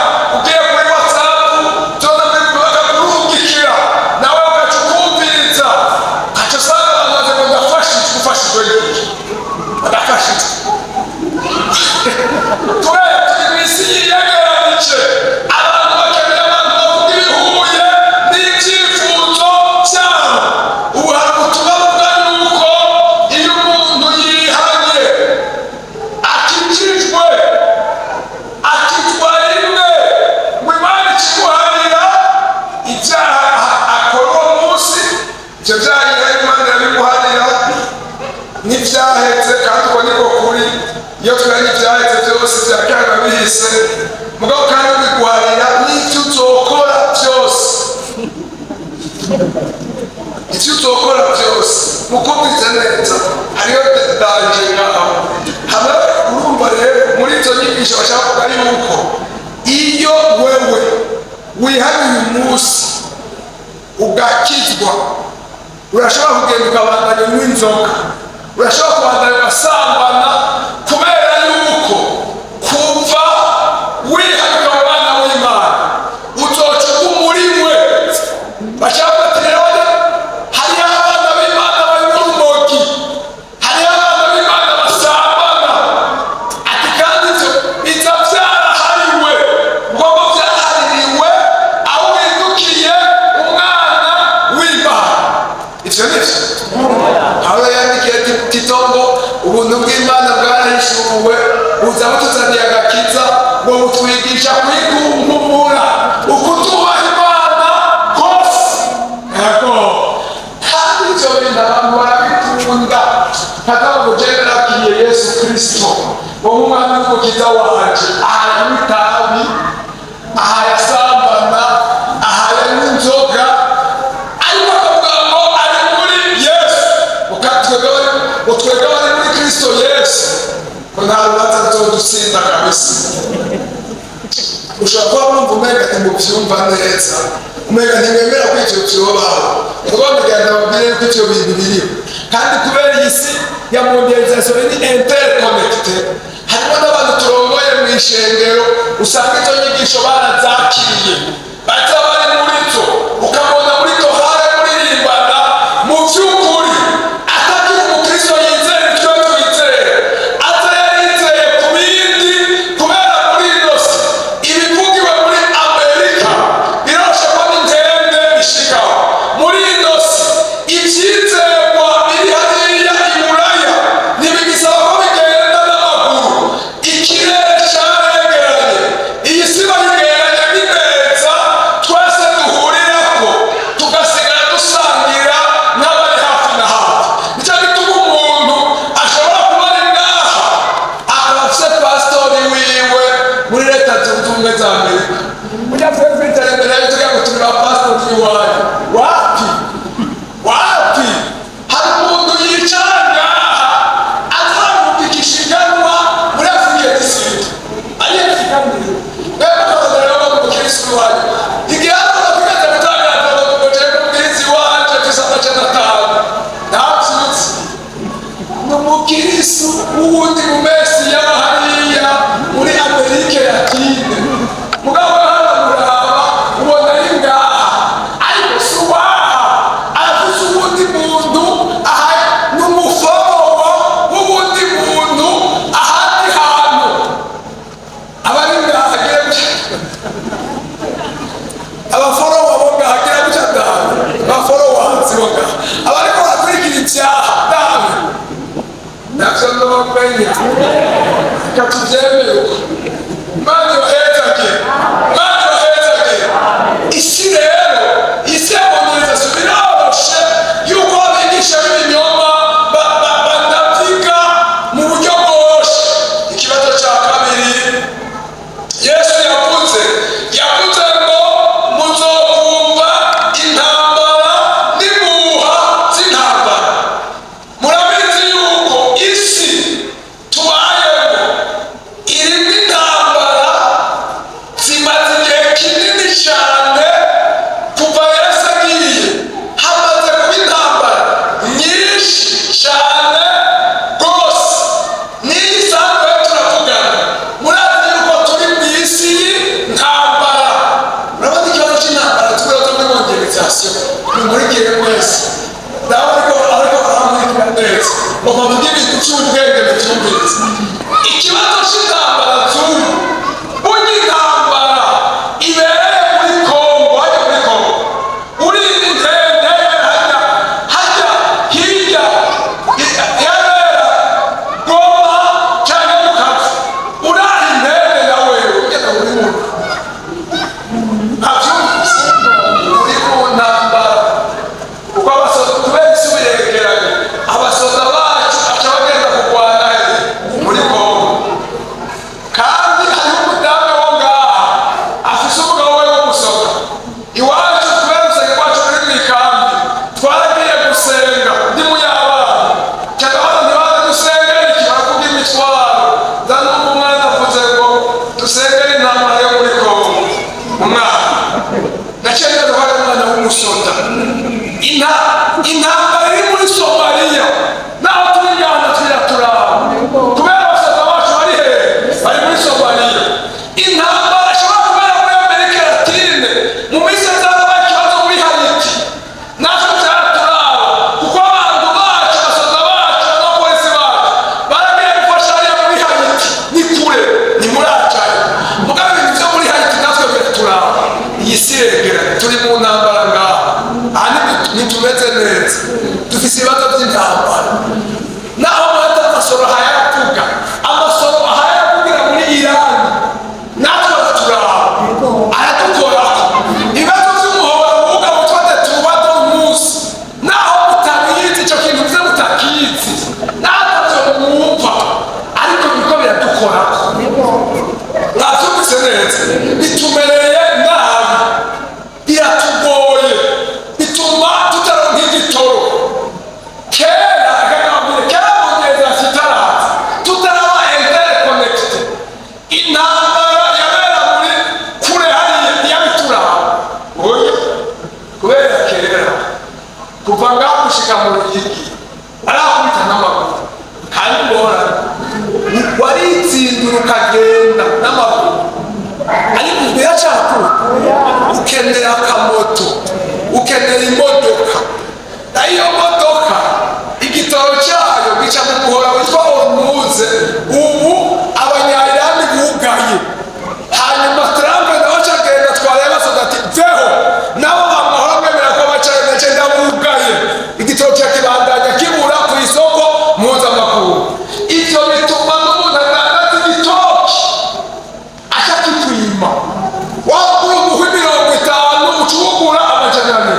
bihise, mugabo kandi biguharira n'ibyo uzokora byose, icyo uzokora byose. Mukumvise neza, hariho danger ngaho hamwe. Urumva rero, muri izo nyigisho bashaka kuvuga yuko iyo wewe wihariye umunsi ugakizwa, urashobora kugenda ukabandanya unywa inzoga, urashobora kubandanya ugasambana, kubera yuko kuva wihanuka mu bana w'Imana uzoca uguma muri we. Bashaka bati rero hariho abana b'Imana banywa urumogi, hariho abana b'Imana basambana, ati kandi ibyo biza byarahariwe, ngo byahaririwe aho uhindukiye umwana w'Imana. Ivyo nivyo Pawulo yandikiye Tito ngo ubuntu bw'Imana bwarahishuwe, buza butuzaniye agakiza, ngo butwigisha kwikunkumura ukutubaha Imana kose. Yego, kandi ivyo bintu abantu barabikunda. Kagabo ngo jewe nakiriye Yesu Kristo ngo nk'umwami n'umukiza wanje, ahayanywa itabi, ahayasambana, ahayanywa inzoga, ariko akavuga ngo ari muri Yesu. Ngo twebwe abari muri Kristo Yesu, ko nta rubanza ruzodutsinda kabisa. Ushobora kuba wumva umenga ntimuvyumva neza, umenga ntimwemera ko ivyo vyobaho. Mugabo mugenda babwire yuko ivyo bintu biriho, kandi kubera iyi si ya mondialisation ni interconnecté, harimo n'abantu turongoye mu ishengero usanga izo nyigisho barazakiriye, baza bari muri zo, ukabona muri chorale muririmbana, mu by'ukuri atagira umukristo yizera icyo twizera, aza yarizeye ku bindi. Kubera muri ino si ibivugiwe muri Amerika biroshe ko n'intende ishikaho. Muri ino si ibyizerwa biri hariya i Buraya ntibigisaba ko bigenda n'amaguru, ikirere cyaregeranye. Iyi si bayigeranya n'imeza twese duhurirako, tugasigara dusangira n'abari hafi na hafi. Nicyo gituma umuntu ashobora kuba ari ngaha akaba afise pasitori wiwe muri Leta Zunze Ubumwe za Amerika. Burya twebwe iterambere tugira ngo turi ba pasitori iwanyu, wapi wapi. Hari umuntu yicara ngaha azamubikisha iganwa muri Afurika du Sud, ariyo kiganiro. Mwebwe ukabona rero ngo umukirisitu wanyu igihe hano twigeze gutangaza ngo jewe umubwiriza iwanje mfise 500, ntavyutse, ni umukirisu w'uwundi mumesiya hariya muri Amerika Latine. Mugabo hano muraba ubona ari ngaha, ariko si uwaha, arafise uwundi muntu aha, ni umuforomo w'uwundi muntu ahandi hantu. Abari ngaha agira gutya, abaforomo bo ngaha agira gutya, ndawe abaforowanzi bo ngaha abariko barakurikira ivyaha, ndawe navyo nomenya. Reka tuvyemere uko. Imana ibahezagire, Imana ibahezagire. Isi rero, isi ya mondialisation, biroroshe yuko abigisha b'ibinyoma banaviga mu buryo bworoshe. Ikibazo ca kabiri Yesu yavuze ngo muzokumva intambara n'impuha z'intambara. Murabizi yuko isi tubayemo irimo intambara zimaze igihe kinini cyane. Kuva Yesu agiye hamaze kuba intambara nyinshi cyane rwose. N'iyi sanzwe turavugana, murazi yuko turi mu isi y'intambara. Murabona ikibazo cy'intambara tubura zo muri mondialisation. Nimurikire mwese, nawe ariko aramurikira neza ngo bavuge ibintu by'ubwenge mubyumvirize. Ikibazo cy'intambara z'ubu, burya intambara ibereye muri Kongo, hajya muri Kongo urinda intende, hajya hajya hirya yabera Goma cyangwa Bukavu, uraha intende na wewe ugenda muri muntu ntabyumvise, uri mu ntambara, kuko abasoda, kubera isi biregeranye, abasoda bacu aca bagenda kurwana muri Kongo. Umusoda intambara iri muri Somaliya, naho turi ngana turaturaba kubera abasoda bacu bari hehe? Bari muri Somaliya. Intambara ishobora kubera muri Amerika Latine, mu minsi zarabaye ikibazo muri Hayiti, natwe byaraturaba kuko abantu bacu, abasoda bacu n'abapolisi bacu baragiye gufasha hariya muri Hayiti. Ni kure, ni muri acayo, mugabo ibintu byo muri Hayiti natwe biraturaba. Iyi si iregeranye, turi mu ntambara ngaha. Aha ntitumeze neza, dufise ibibazo by'intambara. Naho mwata amasoro ahayaravuga, amasoro ahayaravugira muri Irani, natwe baraturaba, aradukorako. Ibibazo by'umuhora wuga witwa détroit d'Ormuz, naho mutabizi icyo kintu, muze mutakizi, natavyo mwumva, ariko biriko biradukorako. Mwavyumvise neza? Bitumereye nabi, biratugoye, bituma tutaronka igitoro. Kera akagambire kera mondialisation itaraza, tutaraba interconnecté, intambara yabera muri kure hariya ntiyabituraba. Oya, kubera kera kuva ngaho gushika mu Ruyigi arakubita n'amaguru, kandi ngorane waritsindura ukagenda n'amaguru. Ariko ubwo yacakura ukenera akamoto, ukenera imodoka, nayo iyo modoka igitoro cyayo gica mu muhora witwa Hormuz, ubu Abanyayirani bugaye. Hanyuma Trump nawe acagenda atwara abasoda ati: "Veho nabo bamahora mwemera ko bacaye nece ndabugaye." Igitoro kirakibandanya kibura ku isoko mpuzamakungu. Ivyo bituma n'umuntu adandaza igitoki akakikwima. Wagura umuhwi 50, ucuwugura 200.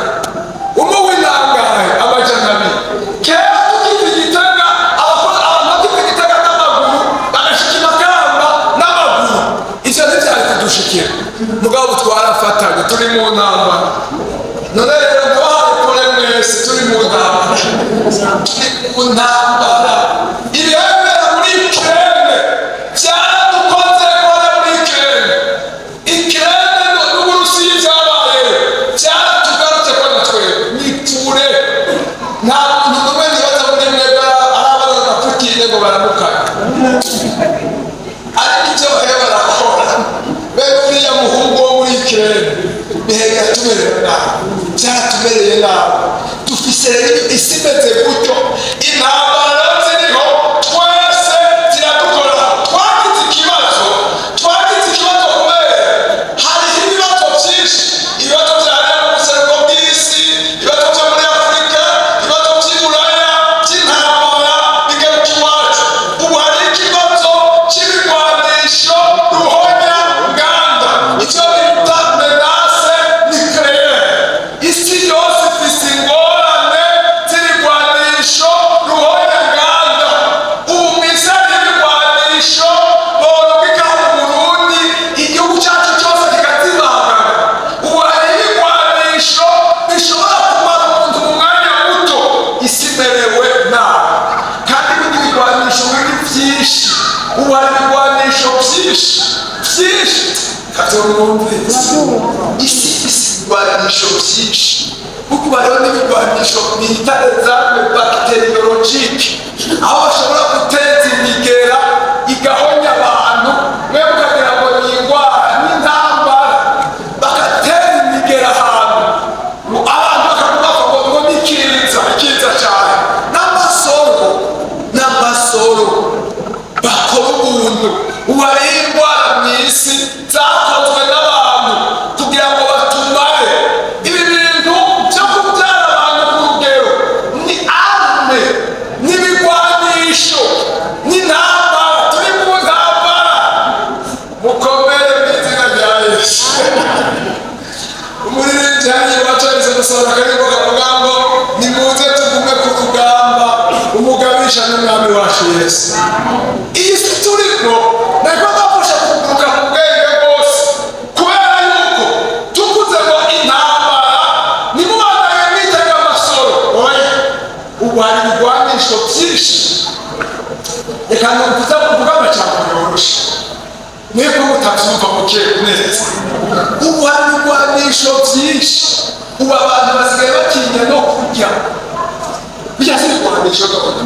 Umuhwi nangahe? 200. Kera tukiva Igitega, abantu bakiva Igitega n'amaguru bagashika Imakamba n'amaguru, ivyo ntivyari kudushikira. Mugabo twarafatanye, turi mu ntambara. None rero ndabahaye pole mwese, turi mu ntambara, turi mu ntambara. Ibibera muri Ukraine byaradukoze kora muri Ukraine. Ukraine n'Uburusiya byabaye byaratugarutse ko natwe ni kure. Nta muntu n'umwe nibaza muri mwebwe arabana na Putine ngo baramukane, ariko ibyo bahe barakora bene uriya muhungu wo muri Ukraine bihera tumerera nabi, byaratumereye nabi. Dufise rero isi imeze gutyo, intambara ziriho, twese ziradukora. Twagize ikibazo, twagize ikibazo kubera hariho ibibazo byinshi: ibibazo byariya mu buseruko bw'isi, ibibazo byo muri Afurika, ibibazo by'i Buraya by'intambara bigaruka iwacu. Ubu hari ikibazo cy'ibigwanisho ruhonya nganda, icyo bita menace nucléaire. Isi yose ifise ingorane z'ibigwanisho ruhonya nganda. Ubu mu isi hari ibigwanisho borobika mu Burundi, igihugu cyacu cyose kikazibangana. Ubu hari ibigwanisho bishobora kumara umuntu mu mwanya muto. Isi imerewe nabi, kandi ibindi bigwanisho biri byinshi. Ubu hari ibigwanisho byinshi byinshi, kavyo mwumvise. Isi ifise ibigwanisho byinshi, kuko hariho n'ibigwanisho bita armes bactériologiques, aho bashobora guteza imigera igahonya abantu, mwe mukagira ngo ni indwara n'intambara. Bagatera imigera ahantu, abantu bakaguma ngo ni ikiza, ikiza cyane. N'amasoro, n'amasoro bakora ubuntu. Ubu hariho indwara mu isi zakozwe n'abantu kugira ngo batumare. Ibi bintu byo kubyara abantu ku rugero ni arme, n'ibigwanisho, n'intambara. Turi mu ntambara, mukomere mu izina rya Yesu. Umuririmbyi hariya iwacu ahise gusohora akaririmbo kavuga ngo: "Nimuze tugume ku rugamba, umugabisha n'Umwami wacu Yesu." Iyi si turimo ntabwo ndafasha kuguruka mu bwenge bwose, kubera yuko tuvuze ngo intambara, nimubandanye mwitega amasoro. Oya, ubu hari ibigwanisho byinshi. Reka nukuza kuvuga amajambo yoroshe, mwebwe mutabyumva muke neza. Ubu hari ibigwanisho byinshi. Ubu abantu basigaye batinya no kurya. Bijya si ibigwanisho none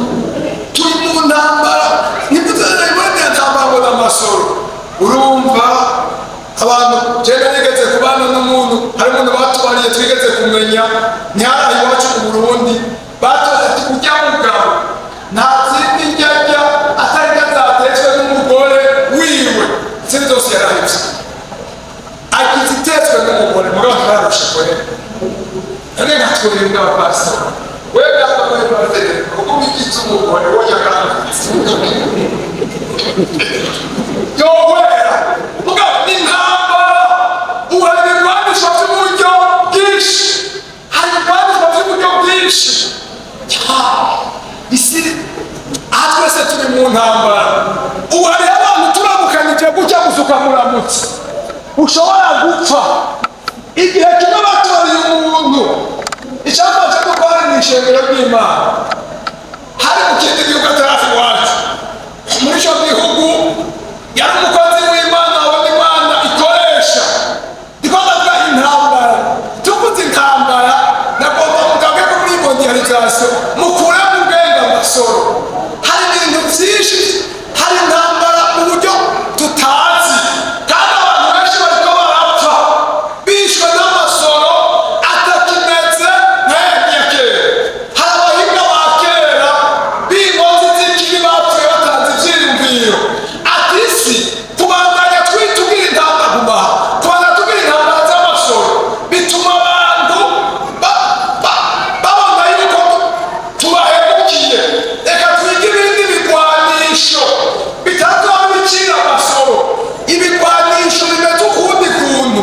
turi mu ntambara, ntibuzanayibonera ntambara ngo n'amasoro. Urumva abantu, jenda nigeze kubana n'umuntu, hari umuntu batubariye twigeze kumenya, ntiharaye iwacu mu Burundi. Batubaza ati: "Urya mugabo nta zindi njyajya atari ndya zatetswe n'umugore wiwe, izindi zose yarahevye, agize itetswe n'umugore." Mugabo ntibararusha kwera. None nka twebwe abapasitori, wewe akabone pasiteri kuko ubigize umugore wonya kandi yowera. Mugabo ni intambara. Ubu hari ibigwanisho by'uburyo bwinshi, hari ibigwanisho by'uburyo bwinshi. Isi aha twese turi mu ntambara. Ubu hariho abantu turamukanije gutya gusa ukamuramutsa ushobora gupfa. Igihe kimwe batoreye umuntu icyambaje kuko hari mu ishengero ry'Imana, hari mu kindi gihugu atari iwacu. Muri icyo gihugu yari umukozi w'Imana wabona Imana ikoresha. Ndiko ndavuga intambara. Tuvuze intambara, nagomba mugabe ko muri mondialisation mukure mu bwenge amasoro. Hari ibintu byinshi, hari intambara mu buryo tutazi, kandi abantu benshi bariko barapfa bishwe n'amasoro atakimeze nk'aya kera. Hari abahinga ba kera b'inkozi z'ikibi bapfuye batanze ivyiyumviro ati: "Isi kubandanya twitugira intambara, gumaha kubandanya tugira intambara z'amasoro bituma abantu babona yuko tubahemukiye. Reka twige ibindi bigwanisho bitazoba bicira amasoro, ibigwanisho bimeze ukundi kuntu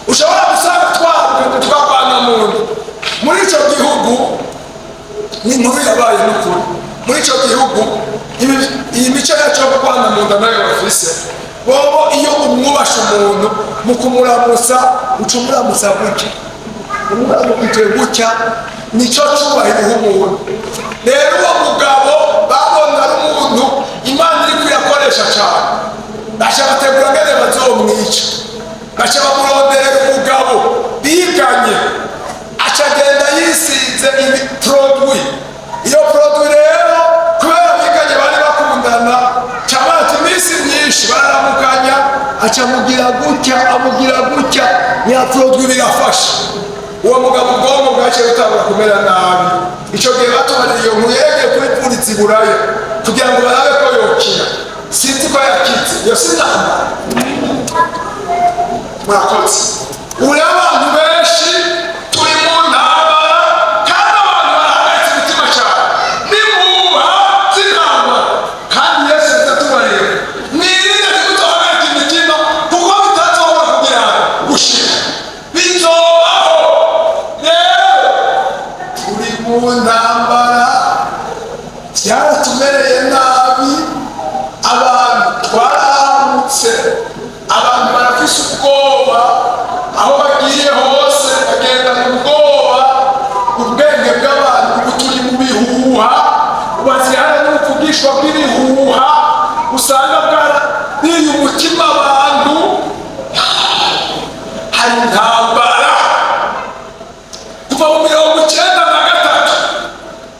ushobora gusanga twaruka tukagwana muntu." Muri ico gihugu, ni inkuru yabaye n'ukuri, muri ico gihugu iyi mico yacu yo kurwana mu nda nayo bafise bobo. Iyo umwubasha umuntu, mu kumuramutsa uca umuramutsa gutya, umuramutse gutya, nico cubahiro uha umuntu. Rero uwo mugabo babona ari umuntu Imana iri kuyakoresha cyane, baca bategura ngene bazomwica, baca bamuronderera umugabo biganye, aca agenda yisize ibi produit. Iyo produit rero, kubera biganye bari bakundana, cabati iminsi myinshi bararamukanya, aca amugira gutya, amugira gutya, ya produit birafasha. Uwo mugabo ubwonko bwaciye butangura kumera nabi. Ico gihe batubarira iyo nkuru, yerekeye kuri polisi Buraya kugira ngo barabe ko yokira. Sinzi ko yakize. Iyo si intambara? Murakoze. Ubu rero abantu benshi turi mu ntambara, kandi abantu barahagaritse imitima cyane n'impuha z'intambara. Kandi Yesu yahise, "Mwirinde ntimuzohagarike imitima, kuko bitazobura kugira gushika, bizobaho." Rero turi mu ntambara, byaratumereye nabi, abantu twaramutse, abantu barafise ubwoba, aho bagiye hose bagendana ubwoba. Ubwenge bw'abantu ubu turi mu bihuha, ubazihara n'ubuvugishwa bw'ibihuha usanga bwarariye umutima abantu. Hari intambara kuva mu 93,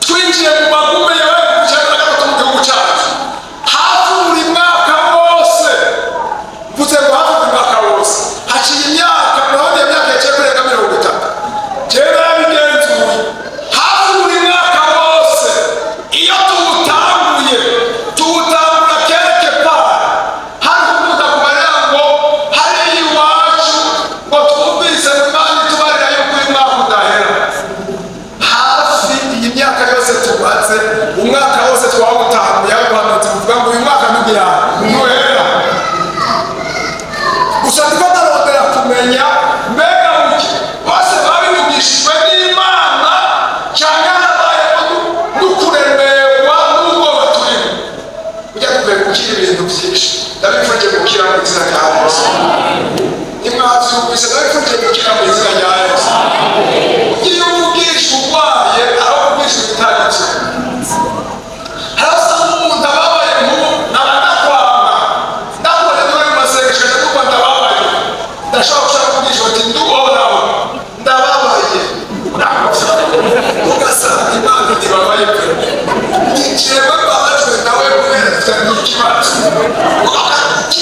twinjiye mu magume yabaye mu 93 mu gihugu cyacu. Hafi buri mwaka wose, mvuze ngo hafi buri mwaka wose, haciye imyaka, murabona iyo myaka yaciye kurenga 30, jewe narabigenzuye, hafi buri mwaka wose iyo tuwutanguye, tuwutangura quelque part hari kuvuga kubarira ngo hariya iwacu ngo twumvise mu Imana itubarira yuko uyu mwaka udahera. Hafi iyi myaka yose tumaze, umwaka wose twawutanguye aho ubuhanuzi buvuga ngo uyu mwaka ntugira ntuhera. Gusa ndiko ndarondera kumenya, mbega buke bose babivugishijwe n'Imana cyangwa habayeho n'ukuremerwa n'ubwoba turimo? Ujya dukwiye gukira ibintu byinshi. Ndabifurije gukira mu izina rya Yesu. Nimwavyumvise? Ndabifurije gukira mu izina rya Yesu. Ugiye uvugisha urwaye, aho uvugisha ibitari byo. Hari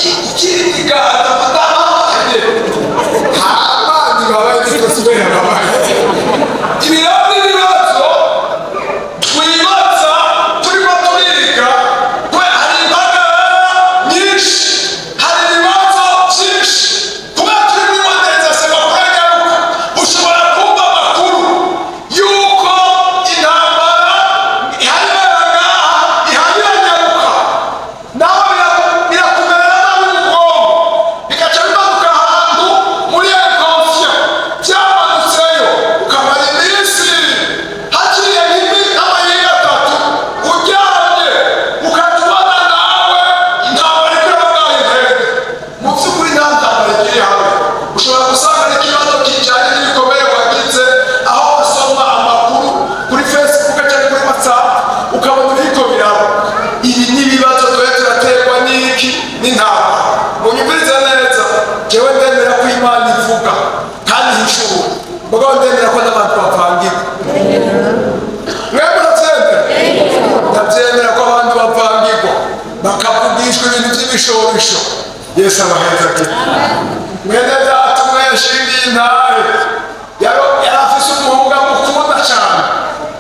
Ikirigata madabaye abandi babaye nitosubera babaye. Ibi rero ni ibibazo twibaza turiko turiga, kubera hari impagarara nyinshi, hari ibibazo byinshi, kubera turi muri mondialisation. Amakuru anyaruka. Ushobora kumva amakuru yuko intambara ihari ngaha, ihari iranyaruka, nawe birakumerera nabi mu bwonko, bigaca bimanuka ahantu muri inconscient. Byamanutseyo, ukamara iminsi haciye nk'amayinga 3 uryamye, ukajya ubona nawe intambara iriko iraba intege. Mu by'ukuri nta ntambara ikiri hamwe. Ushobora gusanga ari ikibazo kijyanye n'ibikomere wagize, aho wasoma amakuru kuri Facebook cyangwa kuri WhatsApp, ukabona ibiriko biraba. Ibi ni ibibazo tuba turaterwa n'iki? N'intambara. Munyumvirize neza, jewe ndemera ko Imana ivuga kandi ihishura, mugabo ndemera ko n'abantu bavangirwa. Mwe murabyemera? Ndabyemera ko abantu bavangirwa, bakavugishwa ibintu by'ibishobisho. Yesu abaheza. Mwene data umwe yashingiye intahe, yari afise umuhungu amukunda cyane,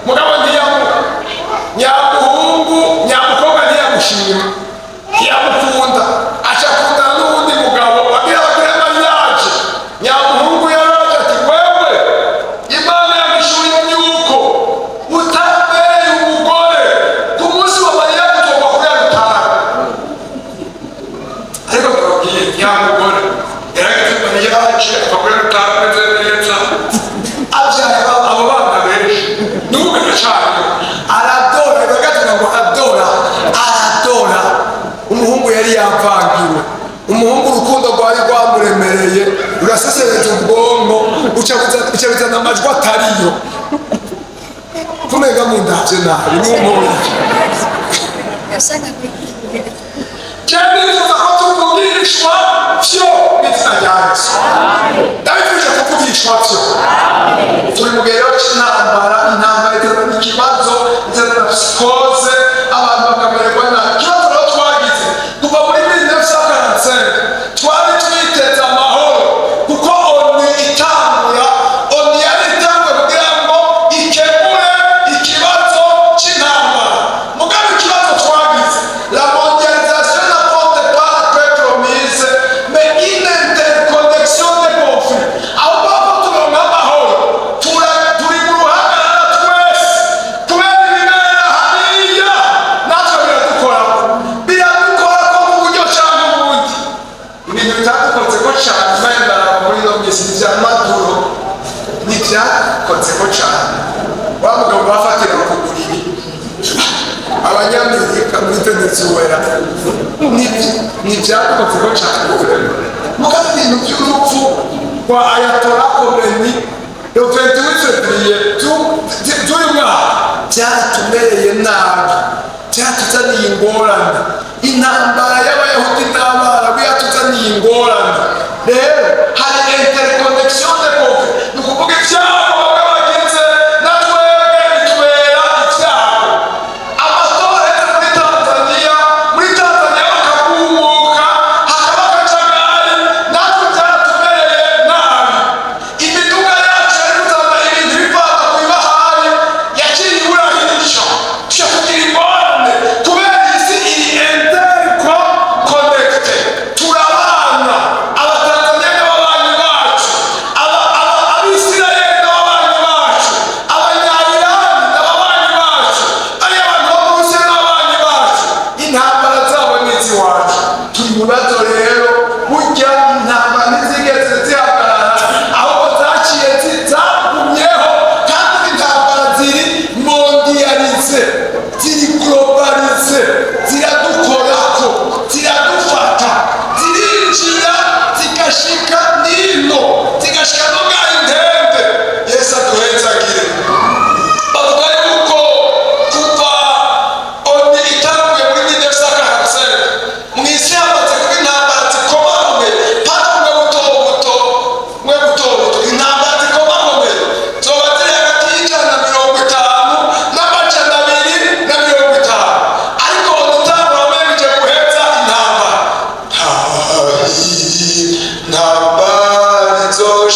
mugabo ntiyamuha nyamuhungu, nyamukobwa ntiyamushima, ntiyamukunda, aca akundana n'uwundi mugabo. Bagira bagire mariage, nyamuhungu yaraje ati: "Wewe, Imana yagishuye yuko utambereye umugore, ku munsi wa mariage ugomba kuya rutara." Ariko ndababwiye, nyamugore yaragize mariage, ava kuri rutara ameze neza, abyara abo bana benshi, n'ubu bigacana aradora, bagavuga ngo aradora, aradora. Umuhungu yari yavangiwe. Umuhungu urukundo rwari rwamuremereye, rurasesereza ubwonko, uca bizana amajwi atariyo. Kumenga mundavye nabi, mumpoye. Yashaka. Cyane nifuza ko tuvugishwa vyo mu izina rya Yesu. Ndabifuje kuvugishwa vyo. Turi mu gihe rero c'intambara. Intambara itazana ikibazo, itazana psychose, abantu bakamererwa nabi. Ikibazo rero twagize kuva muri 1945, twari twiteze amahoro, kuko ONU itangura, ONU yari itanguye kugira ngo ikemure ikibazo c'intambara. Mugabo ikibazo twagize, la mondialisation n'apporte pas la paix promise, mais une interconnexion des conflits. Aho bako turonka amahoro, turi mu ruhagarara twese kubera ibibera hariya, natwe biradukorako, biradukorako mu buryo cyangwa ubundi. Ibintu bitadukozeko cyane mpembara muri ino minsi ni vya Maduro, ntibyakozeko cyane. Wa mugabo bafatira ku buriri Abanyamerika muri Venezuela, ntibyakozeko cyane. Mugabo ibintu by'urupfu rwa Ayatollah Khomeini le 28 février by'uyu mwaka byaratumereye nabi, byatuzaniye ingorane. Intambara y'Abayahudi n'Abarabu yatuzaniye ingorane. Rero hari interconnexion de conflits, ni ukuvuga ibyago bamwe bagize na twebwe bitubera ibyago. Amatora aheze muri Tanzania, muri Tanzania bakagumuka, hakaba akajagari, natwe byaratumereye nabi. Imiduga yacu yari kuzana ibintu bivana ku ibahari yaciye iburahisha, tuja kugira ingorane kubera isi iri interconnectée. Turabana, Abatanzaniya n'ababanyi bacu.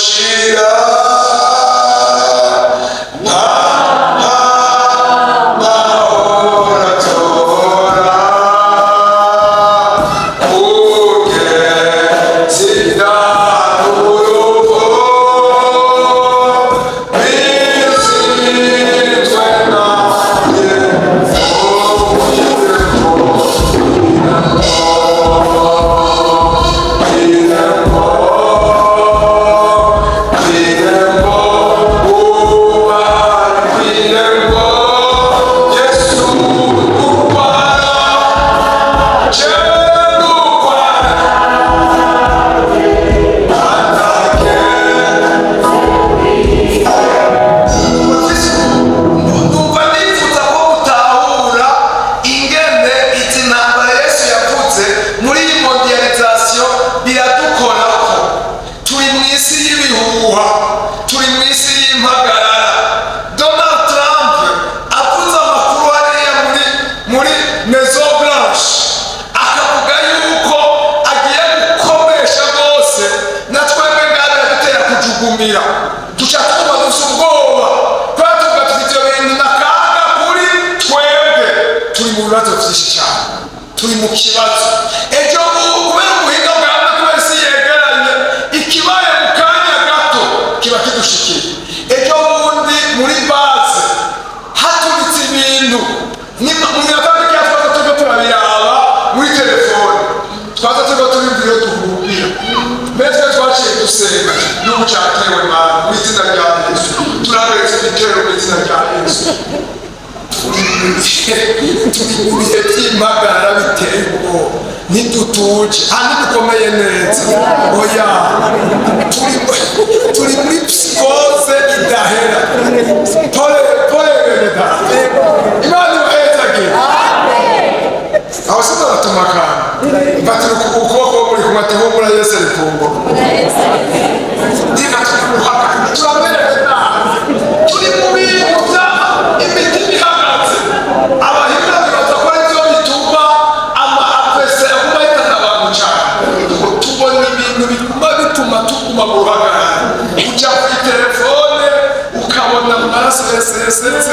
Nzoshira mahoro atora kugeza urupfu bizitwe nanjye. Numva nifuza ko mutahura ingene izi ntambara Yesu yavuze muri iyi mondialisation biradukorako. Turi mu isi y'ibihuha, turi mu isi y'impagarara. Donald Trump avuze amakuru hariya muri Maison Blanche, akavuga yuko agiye gukomesha rwose, na twebwe ngaha biradutera kujugumira, duca twumva dufite ubwoba kubera tuvuga tuti ibyo bintu ni akaga kuri twebwe. Turi mu bibazo byinshi cyane, turi mu kibazo. Ejo kubera ubuhinga bwa none, kubera isi yegeranye, ikibaye mu kanya gato kiba kidushikiye. Ejo bundi muri base haturitse ibintu. Ni mu minota mikeya twaza turiko turabiraba muri telefone, twaza turiko turiyumvira iyo duhungira. Mbere twe twaciye dusenga n'ubu cyatewe. Mana, mu izina rya Yesu turahagaritse igitero, mu izina rya Yesu. Turi mu bihe by'impagarara biteye ubwoba, ntidutuje hano, dukomeye neza, oya. Turi muri psychose idahera. Pole pole, bene data, Imana ibahezagire. Aho sinabatuma akantu, mfatira ukuboko muri kumwe ati: "Humura, Yesu ari ku ngoma." Reka turamerewe nabi, turi mu bintu bya imitima ihagaze. Abahinga bibaza ko aribyo bituma ama AVC aguma ahitana abantu cyane. Tubona ibintu biguma bituma tuguma mu ruhagarara. Ujya kuri telefone ukabona amaraso yasesetse,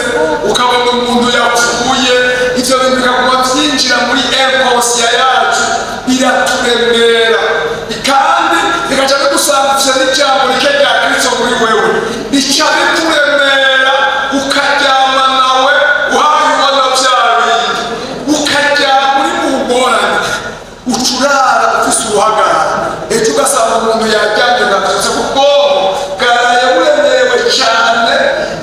ukabona umuntu yapfuye, ibyo bintu bikaguma byinjira muri inconscient yacu, biraturemera kandi bigaca bigusangiza n'ijambo rike rya Kristo muri wewe, bica bikuremera, ukaryama nawe uhaye ubona bya bindi, ukaryama uri mu ngorane, ucurara ufise uruhagarara. Ejo ugasanga umuntu yaryamye ntabyutse, ku bwonko bwaraye buremerewe cyane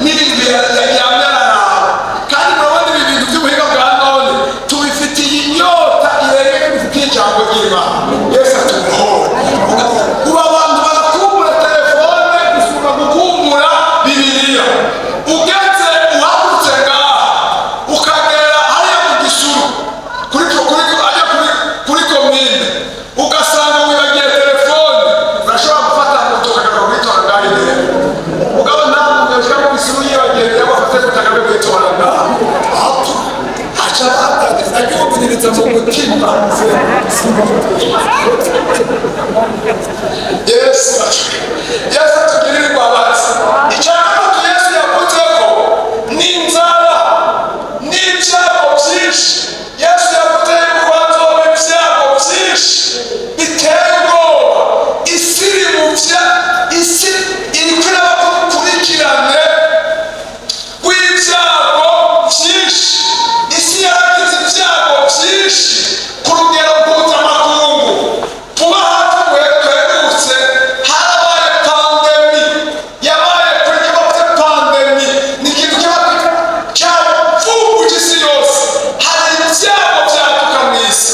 n'ibintu yaryamye araraba. Kandi murabona ibi bintu by'ubuhinga bwa none tubifitiye inyota irengeje bifitiye ijambo ry'Imana. Yesu atubohore. Ubu abantu barakumbura telefone gusumba gukumbura Bibiliya. Ugeze uhagurutse ngaha ukagera hariya mu Gisuru kuri ajya kuri komine, ugasanga wibagiye telefone, urashobora gufata moto ukagaruka kuyitora ngaha imbere. Mugabo nta muntu yashika mu Gisuru yibagiye ngo afate moto akagaruka kuyitora ngaha. Aca aryumviriza mu mutima. Yesu atugirire imbabazi. Icya gatatu Yesu yavuze ko ni inzara n'ibyago byinshi. Yesu yavuze yuko hazoba ibyago byinshi biteye ubwoba. Isi iri mu bya isi iriko iraba urukurikirane rw'ibyago byinshi. Isi yaragize ibyago byinshi ku rugero mpuzamakungu. Vuba hafi duherutse harabaye pandémie, yabaye kuri bavuze pandémie, ni ikintu kiba cyaravumbuje isi yose. Hari ibyago byaduka mu isi.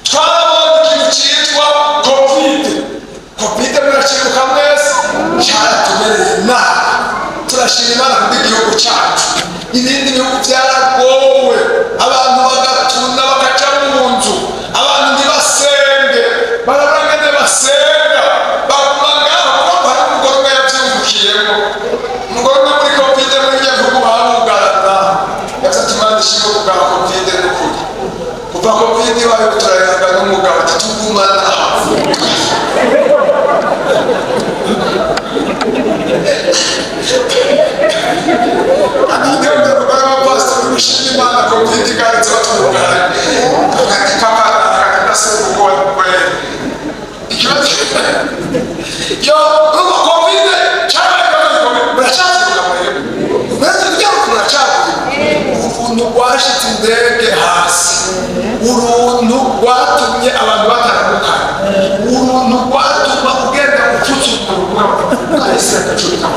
Twarabonye ikintu cyitwa COVID. COVID murakibuka mwese, cyaratumereye nabi. Turashima Imana kubw'igihugu cyacu. Ibindi bihugu byaragowe, abantu bagatuna bakaja mu nzu, abantu ntibasenge, barabura ngene basenga, baguma ngaho. Kuko hari umugore umwe yabyungukiyemo, umugore umwe muri COVID, muri bya bihugu barugarana, yavuze ati: "Imana ishimwe ku bwa COVID. N'ukuri kuva COVID ibaye turayaga n'umugabo, ati tugumana." Abapasitori bashima Imana COVID igarutse batunganye. Papa ndasubira kweli. Ikibazo yo urumva COVID cyabaye ikibazo gikomeye. Muracyakivuga mwebwe? Muracyakivuga, muracyakivuga. Uruntu rwashitse indege hasi, uruntu rwatumye abantu bataramukana, uruntu rwatuma ugenda upfutse ukuntu kahise gacurika.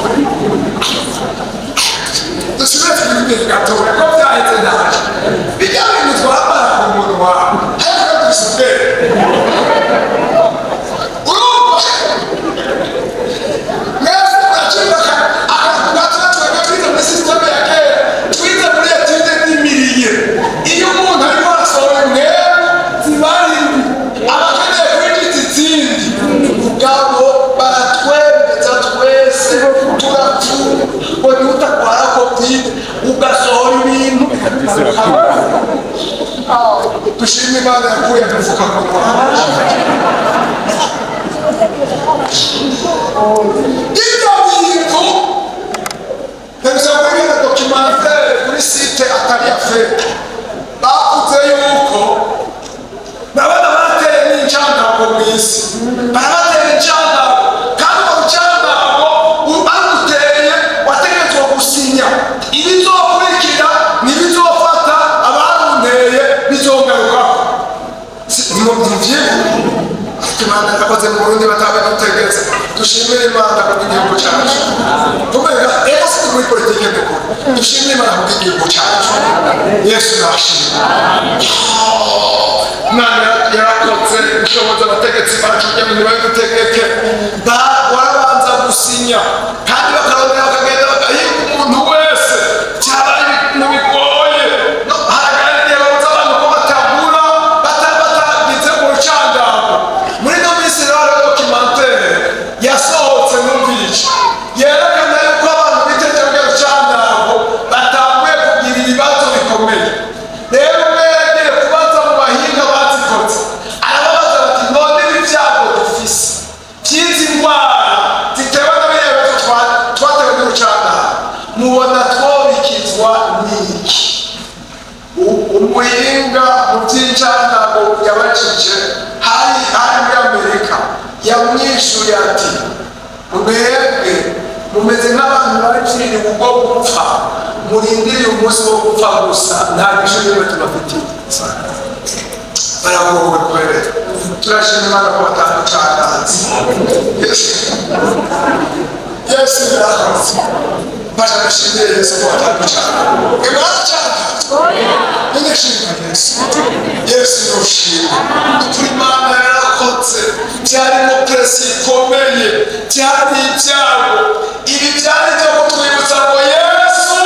Dusubire twiyumvire gatoya ko byaheze ntacyo. Bijya bintu twambara ku munwa ariko dusubire, urumva mwese muracika akantu gato. Twebwe twize muri système ya kera, twize muri étude de milieu. Iyo umuntu ariko arasohora impwemu ziba ari mbi, aba akeneye kwinjiza izindi. Mugabo baratwemeza twese turapfuye ngo niutarwara COVID ugasohora ibintu. Dushime Imana yakuye agapfukamunwa. Ibyo bintu ndabisaba kuri na documentaire kuri site atari ya fake. Bavuze yuko ndabona bateye n'incandago mu isi, barabatera incandago, kandi urwo rucandago baruteye wategetswe gusinya ibizokurikira n'ibizofata abarunteye bizongarukako. Ntivyibuka. Imana yakoze mu Burundi batabidutegetse. Dushimire Imana kubw'igihugu cyacu. Tumenga eko si muri politike ndikuru. Dushimire Imana kubw'igihugu cyacu. Yesu nashimwe. Imana yarakoze gushoboza abategetsi bacu kugira ngo ntibabidutegeke. Warabanza gusinya kandi bakarondera, bakagenda bagahiga umuntu wese. Cyabaye ibintu bigoye. No, haragara igihe babuza abantu ko batagura batagize mu rucandago. Muri ino minsi rero hariho documentaire yasohotse numvise yerekana yuko abantu biteje urwo rucandago batanguye kugira ibibazo bikomeye. Rero umwe yagiye kubaza mu bahinga bazikoze, arababaza bati: "None ibi byago dufise by'izi ndwara zitewe na biriya bibazo twatewe n'urucandago, mubona twobikizwa n'iki?" Umuhinga mu by'incandago yabajije hari muri Amerika yamwishuye ati: "Mwebwe mumeze nk'abantu baciriwe ubwo gupfa, murindiriye umunsi wo gupfa gusa, nta gishuri tubafitiye." Baragowe kwere. Turashima Imana ko bataducandanze. Yesu yarakoze. Basha dushimire Yesu ko bataducana. Imana cyane shima Yesu. Yesu nushima. Ukuri Imana yarakoze. Byarimo pression ikomeye, byari ibyago. Ibi byari byo kutwibutsa ngo Yesu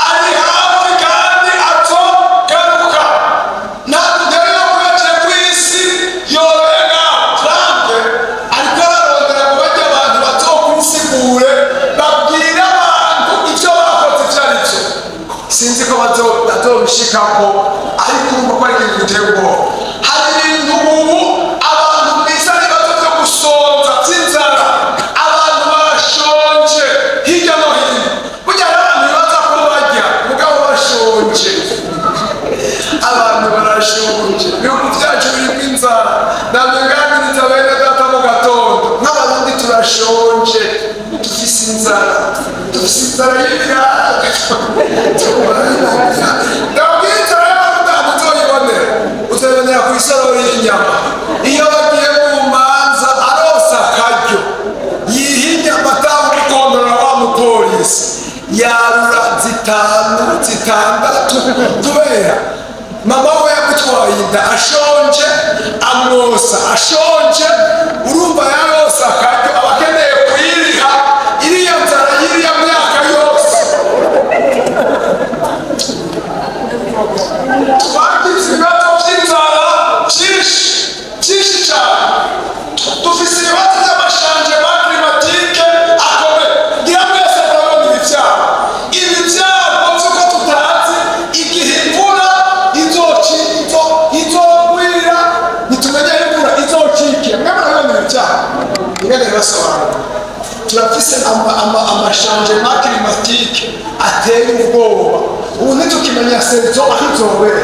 ari hafi kandi azogaruka. Ntabwo rero kubaciye ku isi yorohera. Trump ariko ararondera ngo bajye abantu bazokwisigure, babwire abantu ibyo bakoze ibyo ari byo. Sinzi ko bazobishikako, ariko urumva ko ari ikintu giteye ubwoba. Hari ibintu ubu abantu biza ibibazo byo gusonza by'inzara, abantu barashonje hirya no hino. Burya hari abantu bibaza ko barya mugabo bashonje. Abantu barashonje, ibihugu byacu birimo inzara. Ntabwo nganiriza bene data mu gatondo, nk'Abarundi turashonje, dufise inzara, dufise inzara y'ibirara. Ndabwira inzara y'Abarundi ahantu uzoyibonera, uzoyibonera ku isorori y'inyama. Iyo bagiye mu manza, aronse akaryo yiha inyama, atamukontorora wa mupolisi, yarura zitanu, zitandatu, kubera mama we yamutwaye inda ashonje, amwosa ashonje. Urumva yarose akaryo, aba akeneye kuyiriha iriya nzara y'iriya myaka yose. Twagize ibibazo by'inzara byinshi byinshi cyane. Dufise ibibazo by'ama changement climatique akomeye. Ngira mwese murabona ibi byago, ibi byago by'uko tutazi igihe imvura izogwira, ntitumenye aho imvura izocikira. Mwe murabibona ibi byago ingene bibasobanura. Ama changement climatique ateye ubwoba. Ubu ntitukimenya saison aho izobera.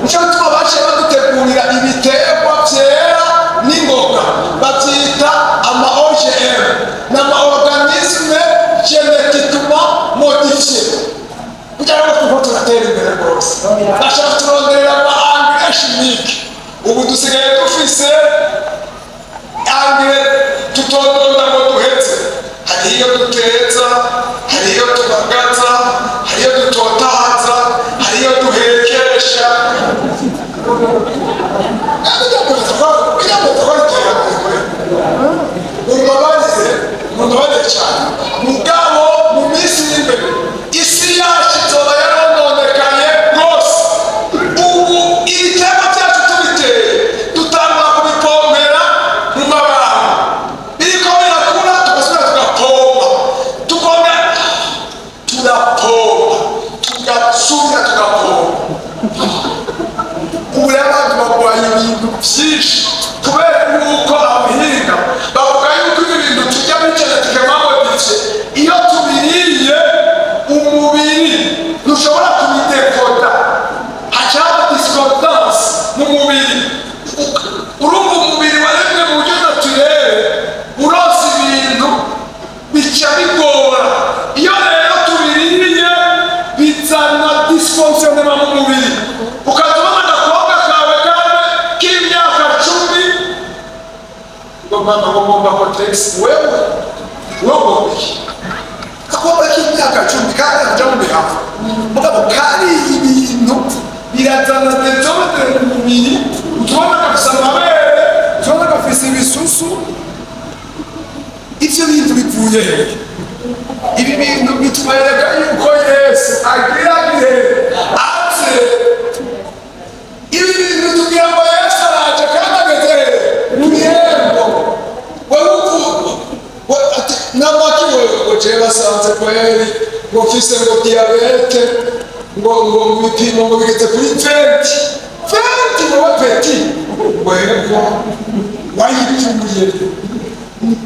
Nico gituma baciye badutegurira ibiterwa vyera n'ingoga, bavyita ama OGM, n'ama organisme génétiquement modifié, kugira ngo turiko turatera imbere rwose. Bashaka kuturonderera ama engrais chimique. Ubu dusigaye dufise engrais tutodonda ngo duheze. Hari iyo duteza, hari iyo tubagaza, hari iyo dutotahaza, hari iyo duhekesha. Bijya mu iterambere. Mumbabarire, mumbabarire cyane, mugabo mu minsi y'imbere isi yacu izoba yarononekaye rwose. Ubu ibiterwa byacu tubiteye, dutangura kubipompera mu mabango, biriko birakura, tugasubira tugapompa, tukongera turapompa, tugasubira tugapompa. Ubu rero abantu barwaye ibintu byinshi kubera yuko abahinga bavuga yuko ibi bintu turya biri génétiquement modifié, iyo tubiriye umubiri ntushobora kubidekoda, hacaba discordance mu mubiri. Urumva, umubiri waremwe mu buryo naturel, uronse ibintu bica bigora. Iyo rero tubiriye, bizana dysfonctionnement mu mubiri, ukaza ubona agakobwa kawe kawe k'imyaka 10 ngo: "Mama," ngo, "ngomba Kotex." Wewe wowe iki agakobwa k'imyaka 10 kandi akaja mu mihango, mugabo kariye ibintu birazana désordre mu mubiri, utubona gafise amabere, utubona gafise ibisusu. Ivyo bintu bivuye hehe? Ibi bintu bitwereka yuko Yesu agira gihe aze. Ibi bintu bitubwira ngo Yesu araje kandi ageze hehe? Mu irembo. Wewe uvu ati namaki wewe ngo jewe basanze kweri ngo mfise ngo diabète, ngo mu bipimo ngo bigeze kuri 20 20. Wowe petit, wego wayipfuye.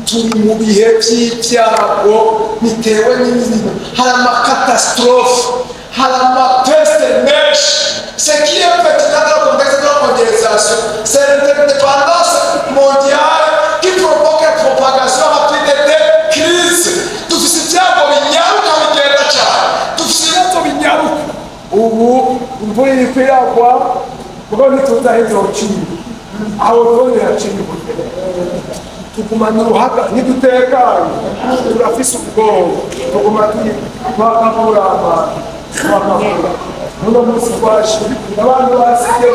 Turi mu bihe by'ibyago bitewe n'ibintu. Hari ama catastrophes, hari ama pestes menshi. Ce qui est pertinent dans le contexte de la mondialisation, c'est l'interdépendance mondiale qui provoque la propagation rapide des crises. Dufise ibyago binyaruka, bigenda cyane, dufise ibibazo binyaruka. Ubu imvura iriko iragwa, kuko ntituzi aho izocira, aho tubona iraciye. Tugumana uruhaga, ntidutekanye, turafise ubwoba, tuguma turi twakavura twakavura. Uno munsi twashimye abantu basize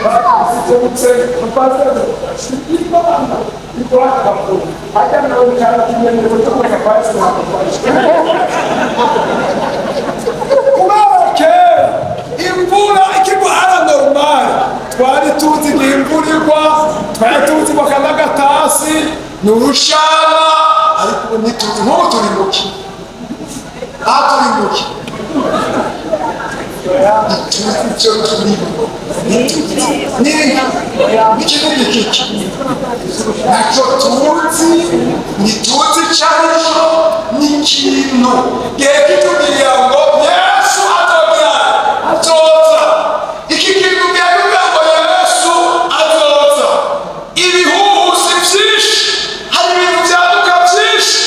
basize mupasiteri Imana itwakavura hajya nawe cyane ikimenyetso cyo kuza kwa Yesu. Kubera kera imvura ikigwa ara normal, twari tuzi igihe imvura igwa, twari tuzi ngo aka n'agatasi ni urushana, ariko ubu ntituzi. Nk'ubu turi muki? Aha turi muki? Ntituzi icyo turimo. Ni ikivuga iki ntacyo tuzi, ntituzi icyo ari cyo. Ni ikintu gihe kitubwira ngo Yesu azogira azoza. Iki kintu gihe kitubwira ngo Yesu azoza, ibihuhusi byinshi, hari ibintu byaduka byinshi.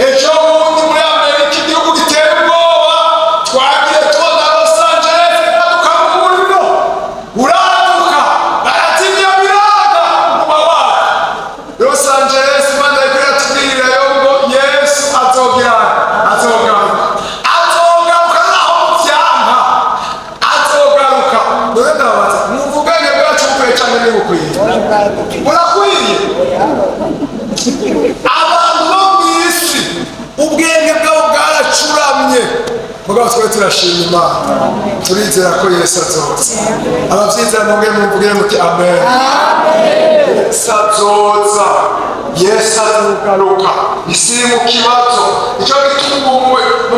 Ejo bundi muri Amerika, igihugu giteye ubwoba, twagiye tubona Los Angeles yaduka mu muriro uraduka, barazimya biraga mu waka. Los Angeles, Imana yariko iratubwirira yo ngo Yesu azogira azogaruka, azogaruka naho vyanka azogaruka. None ndababaza, mwumva ubwenge bwacu bukwiye canke ntibukwiye? Burakwiye. Abantu bo mw'isi ubwenge bwabo bwaracuramye, mugabo twe turashima Imana, turizera ko Yesu azoza. Abavyizera mwongere mumvugire muti: "Amen." Yesu azoza, Yesu azogaruka. Isi iri mu kibazo. Nicyo gituma ubu mu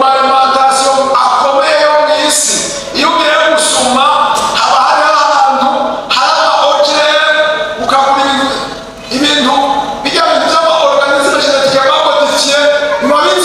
ma alimentation akomeye yo mu isi, iyo ugiye gusuma haba hariho ahantu hari ama OGM, ukagura ibintu bijya bintu by'ama organisme génétiquement modifié, biba bizimvye.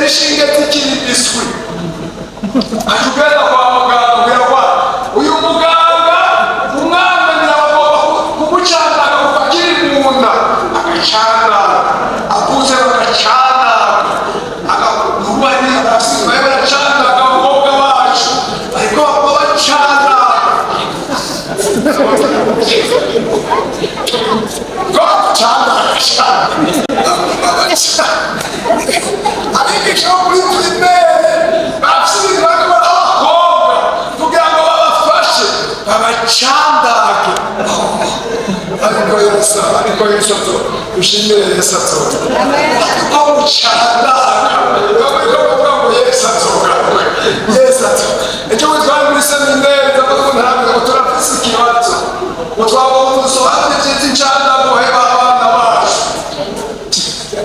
Inshinge zikiri biswi, akigenda kwa muganga kugira ngo uyu muganga umwana nyirabagomba kumucanaga kuva akiri mu nda, agacana akuze bagacana, abasigaye baracanaga abakobwa bacu, ariko baba bacana bacana bacana bacana. Abigisha bo muri primaire bafite ibintu bariko abakobwa kugira ngo babafashe babacandage. Ariko Yesu azo ushimire, Yesu azoga, ariko mucandaga bariko bavuga ngo Yesu azogaruka, Yesu azoga. Ejo bundi twari muri séminaire, ndavuga ngo ntabwo ngo turafise ikibazo, ngo twagomba dusobanure ivy'izi ncanda guheba abana bacu.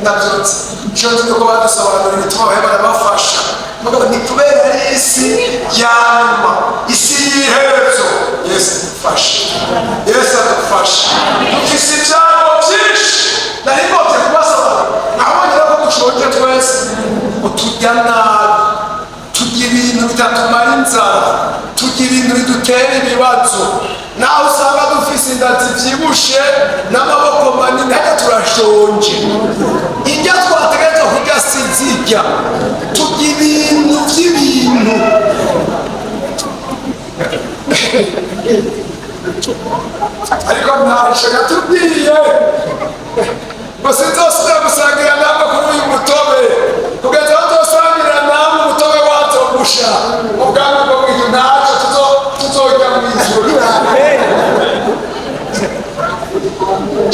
Ndavyutse icyo nzi nuko badusobanurira ibituma baheba barabafasha. Mugabo ni kubera ari isi ya nyuma, isi y'iherezo. Yesu adufashe, Yesu adufashe. Dufise ibyago byinshi. Nari ngomvye kubasaba, nabonye ko dushonje twese, ngo turya nabi, turya ibintu bitatumara inzara, turya ibintu bidutera ibibazo. Naho usanga dufise inda zivyibushe n'amaboko manini, harya turashonje. Indya twategerezwa kurya si zirya, turya ibintu vy'ibintu. Ariko ntacyo yatubwiye ngo sinzosubira gusangira namwe kuri uyu mutobe kugeza aho nzosangira namwe umutobe wazogusha mu bwami bwo mu ijuru. Ntacyo tuzojya mu ijuru.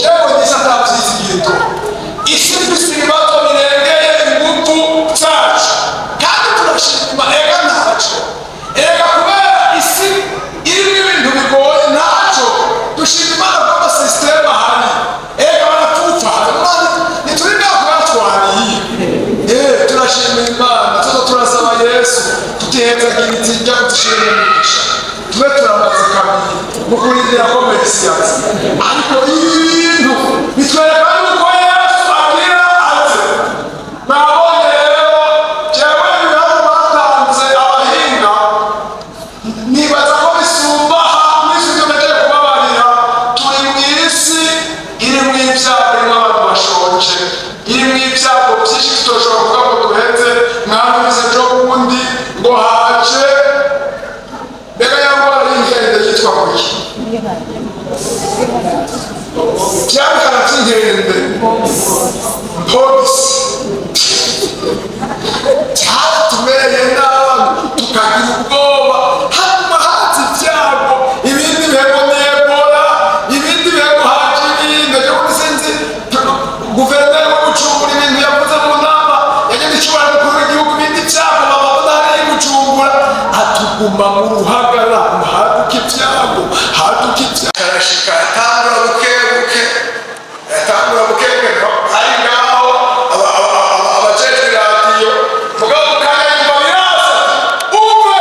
Jewe gisa ntabyizigiro. Isi ifise ibibazo birengeye ingufu zacu, kandi turashima. Ega ntacyo, ega kubera isi irimo ibintu bigoye, ntacyo dushima Imana ko ama systèmes ahari. Ega barapfupfa, ntituri ngaho kubatwariye. Turashima Imana, tuza turasaba Yesu tutihezagira itijya kudushira umugisha, tube turamaze kabiri mu kurindira ko Mesiyasi. Ariko ibi bintu bitwereka yuko Yesu agira aze. Mwabonye rero, jewe ibibazo batanze abahinga, nibaza ko bisumba mwisi ibyo nagiye kubabarira. Turi mu isi irimo ibyago, irimo abantu bashonje, irimo ibyago byinshi tutoshobora kuvuga ngo duheze. Mwumvise ejo bundi ngo haje mbega ya ndwara y'inkende yitwa kuki? Byabikana by'inkende, mpox, cyaratumereye nabi, tukagira ubwoba. Hanyuma haza ibyago, ibindi bihe ni Ebola, ibindi bihe haje ibindi. Ejo bundi sinzi guverineri wo gucumbura ibintu yavuze mu nama yageze icyubahiro mukuru w'igihugu, ibindi byago bababona hariya gucumbura, atuguma mu ruhagara, haduka ibyago, haduka ibyago. Karashika yatangura buke buke, yatangura buke buke, ari ngaho abajejwe iradiyo. Mugabo mu kanya yumva birasa, umve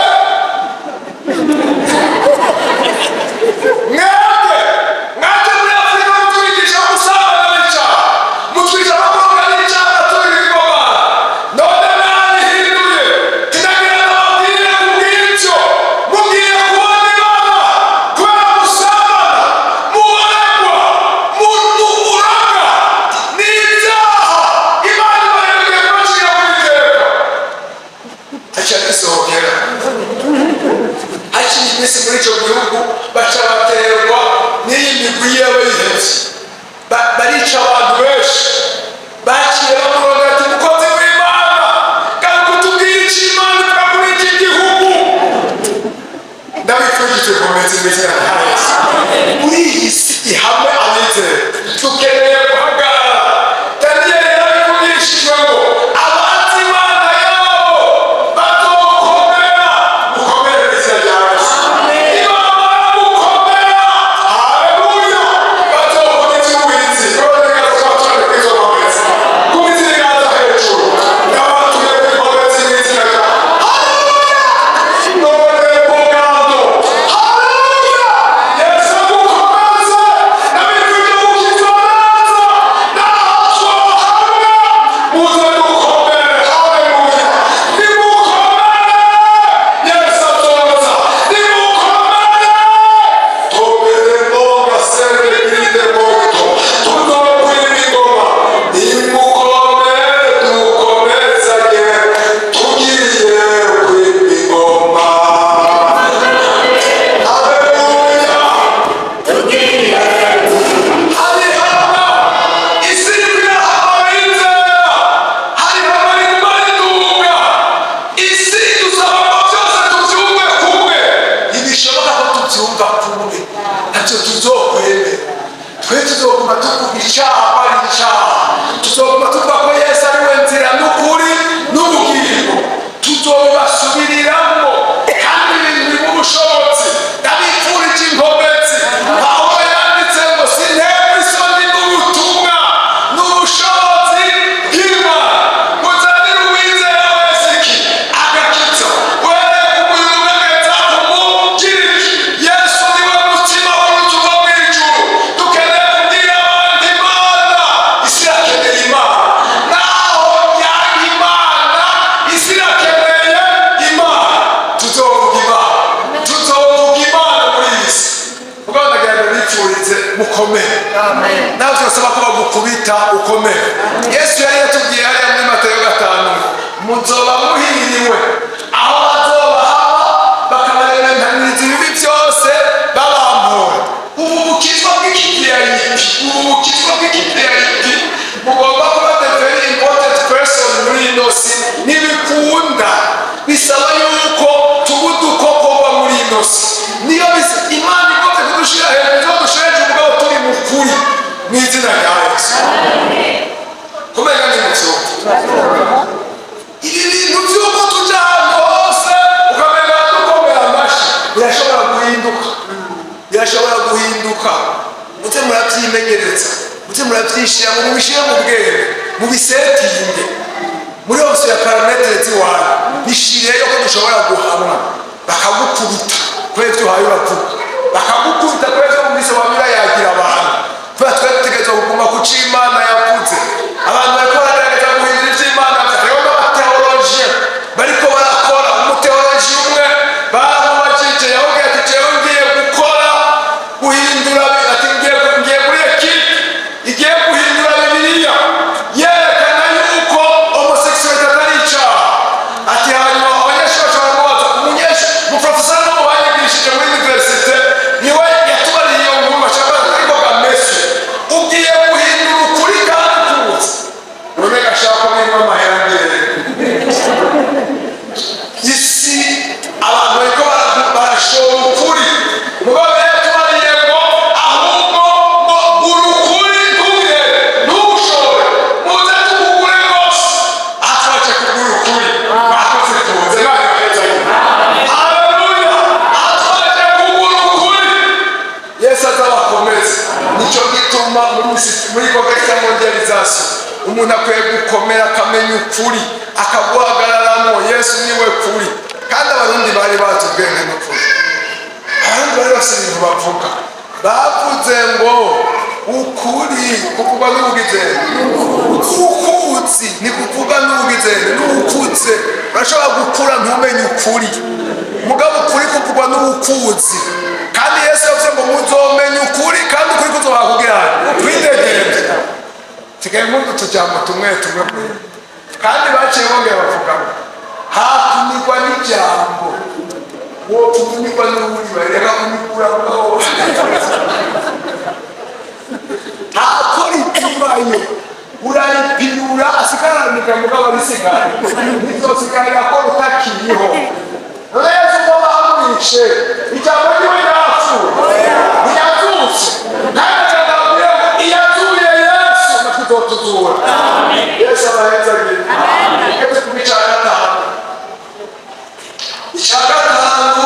mwebwe mwaje muri Afurika mutwigisha gusambana n'icyaha, mutwigisha abakobwa n'icyaha, turi ingoma, none mwabihinduye. Tunagira ngo babwire kubw'ibyo mubwire. Tuzoguma tuvuga icyaha ko ari icyaha, tuzoguma tuvuga ko Yesu ari we nzira n'ukuri n'ubugingo. Tuzobibasubiriramo kandi ibintu birimo ubushobozi. Ndabipfurije inkomezi. Pawulo yanditse ngo sinterwa isoni n'ubutumwa, n'ubushobozi bw'Imana buzanira uwizera wese iki? Agakiza, uhereye ku Muyuda ukageza ku Mugiriki. Yesu niwe mutima w'urutu uva mu ijuru. Dukeneye kubwira abandi Imana. Isi irakeneye Imana, naho yanga Imana, isi irakeneye Imana. Tuzovuga Imana, tuzovuga Imana muri iyi si. Ubwo ndagira ngo nipfurize mukomere, nawe byosaba ko bagukubita, ukomere. Yesu yari yatubwiye hariya muri Matayo 5: muzoba muhiriwe aho bazoba haba bakabarementaniriza ibibi byose babampora. Ubu bukizwa bw'iki VIP, ubu bukizwa bw'iki VIP, mugomba kuba the very important person muri ino si. Ntibikunda, bisaba yuko tuba udukokorwa muri ino si. Niyo Imana igomba kudushira hejuru, izodushira hejuru mugabo turi mu kuri, mu izina rya Yesu. Kumenya ni mu vyumva ibi bintu by'uko tuja ahantu hose ukamenya dukomera amashyi, birashobora guhinduka, birashobora guhinduka. Muze murabyimenyereza, muze murabyishira, mu mubishire mu bwenge, mubisetinge muri yose ya paramètres z'iwanyu. Bishireyo ko dushobora guhanwa, bakagukubita kubera ibyo uhaye uravuga, bakagukubita kubera ibyo wumvise wamira yagira abantu, kubera twe dutegerezwa kuguma ku co Imana yavuze. Abantu bariko baragerageza guhindura ivyo Imana yavuze. Hariho n'abathéologiens bariko barakora. Umuthéologien umwe baramubajije, yamubwiye ati: "Jewe ngiye gukora guhindura," ati: Ngiye muri équipe igiye guhindura Bibiliya yerekana yuko homosexualité atari icaha." Ati hanyuma abanyeshuri bashobora kubaza umunyeshuri, umuprofeseri no mu banyigishije muri université niwe yatubariye iyo nkuru. Bashaka ariko gamese ugiye guhindura ukuri kandi kuzi none gashaka ko birimo amahera ngere isi. Abantu bariko barashora ukuri, mugabo yatubariye ngo ahubwo ngo urukuri ntugire ntushore, muze tukugure rwose. Aha twaje kugura ukuri. Mwakoze tuze, Imana ibaheze. Haleluya! Aha twaje kugura ukuri. Yesu azabakomeze. Nicyo gituma muri contexte ya mondialisation umuntu akwiye gukomera, akamenya ukuri, akaguhagararamo. Yesu niwe kuri. Kandi Abarundi bari bazi ubwenge n'ukuri. Abarundi bari bafite ibintu bavuga, bavuze ngo ukuri kuvugwa n'ubugizende, ukuzi ni kuvuga n'ubugizende n'ukuze. Urashobora gukura ntumenye ukuri, mugabo ukuri kuvugwa n'ubukuzi. Kandi Yesu yavuze ngo muzomenya ukuri, kandi ukuri kuzobaha kugira kwidegemvya. Sigaye nk'udu tujambo tumwe tumwe, kandi baciye bongera bavuga ngo hakunigwa n'ijambo wokunigwa n'uri, bareka kunigura mugabo ntakora itimayo, uraripinura asigaraniga, mugabo arisigara ntizosigarira ko utakiriho. None Yesu ko bamwishe, ijambo ryiwe ryapfuye? Ntiyazutse? Kandi ndababwira ngo iyazuye Yesu natwe izotuzura. Yesu abahezagire. Reka tuvuge icya gatanu. Icya gatanu,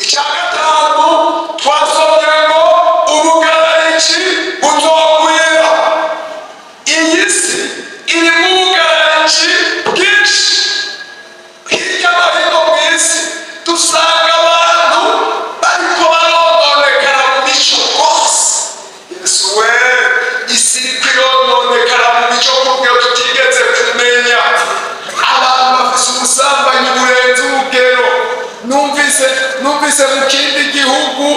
icya gatanu twasomye ngo ubugararici buzogwira. Iyi si irimo ubugararici bwinshi. Hirya no hino mu isi dusanga abantu bariko barononekara mu mico rwose. Yesu we, isi iriko irononekara mu mico ku rugero tutigeze kumenya. Abantu bafise ubusambanyi burenze urugero. Numvise mu kindi gihugu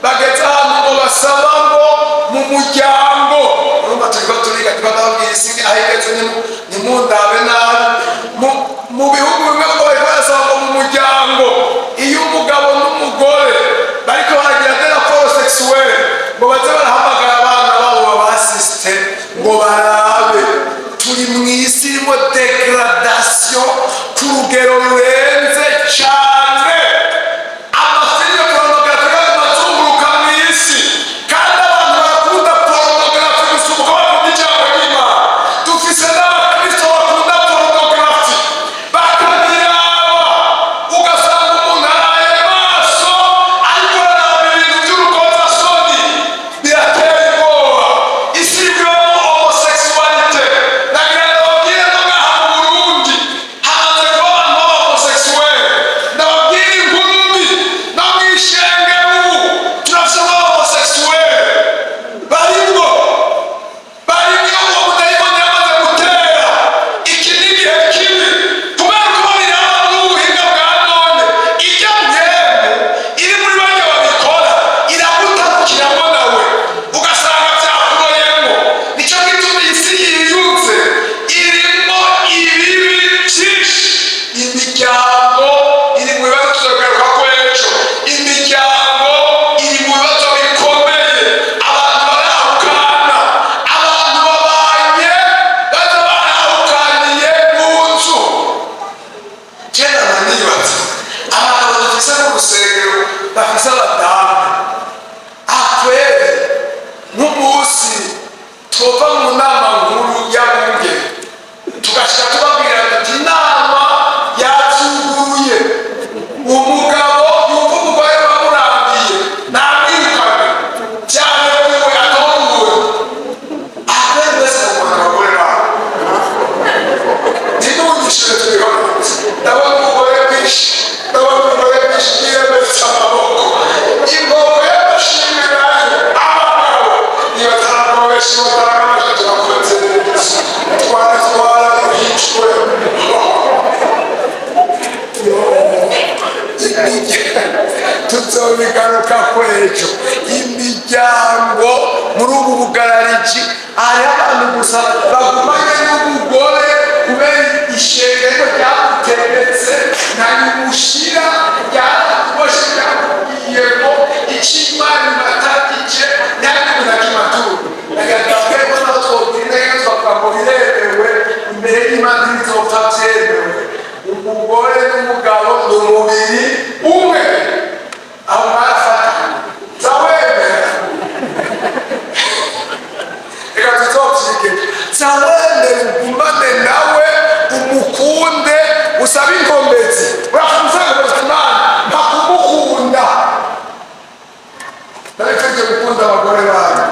bageze ahantu ngo basaba ngo mu muryango, urumva turiko turiga, turiko ndababwira isi aho igeze, nimundabe nabi. Mu bihugu bimwe ngo bariko barasaba ngo mu muryango iyo umugabo n'umugore bariko baragira des rapports sexuels, ngo baze barahamagara abana babo babasiste ngo barabe. Turi mu isi irimo dégradation ku rugero rurenze cyane. Amafilime pornographique Twova mu nama nkuru y'abungere, tugashika tubabwira tuti: "Inama yacuguruye, umugabo yumva umugore wamurambiye namwirukane cyane, wiwe atonguwe." Abene wese mubona abagore babo ntimunyishure, turiho. Ndabona umugore bwinshi, ndabona umugore bwinshi yiremetse amaboko, imbogo y'amashimwe nayo. Abagabo nibatanga benshi, batanga amashyi. Turakoze, twara twara uhicwe. Yo, tuzobigaruka kwejo. Imiryango muri ubu bugarariji, hariho abantu gusa bagumanye n'umugore kubera ishengero ryamutegetse, ntayimushira, ryarakuboshe, ryakubwiye ngo icyo Imana imatagije ntihagire umuntu akimatura. Nagakabwemo naho twobwira neza, twavuga ngo biremewe imbere y'Imana, ntibizopfa byemewe. Umugore n'umugabo ni umubiri umwe. Aho mwafata zawemera, reka tuzovyige. Zawemera ugumane nawe, umukunde, usabe inkomezi. Urafunze inkomezi, Imana ntakumukunda. Ndabifurije gukunda abagore banyu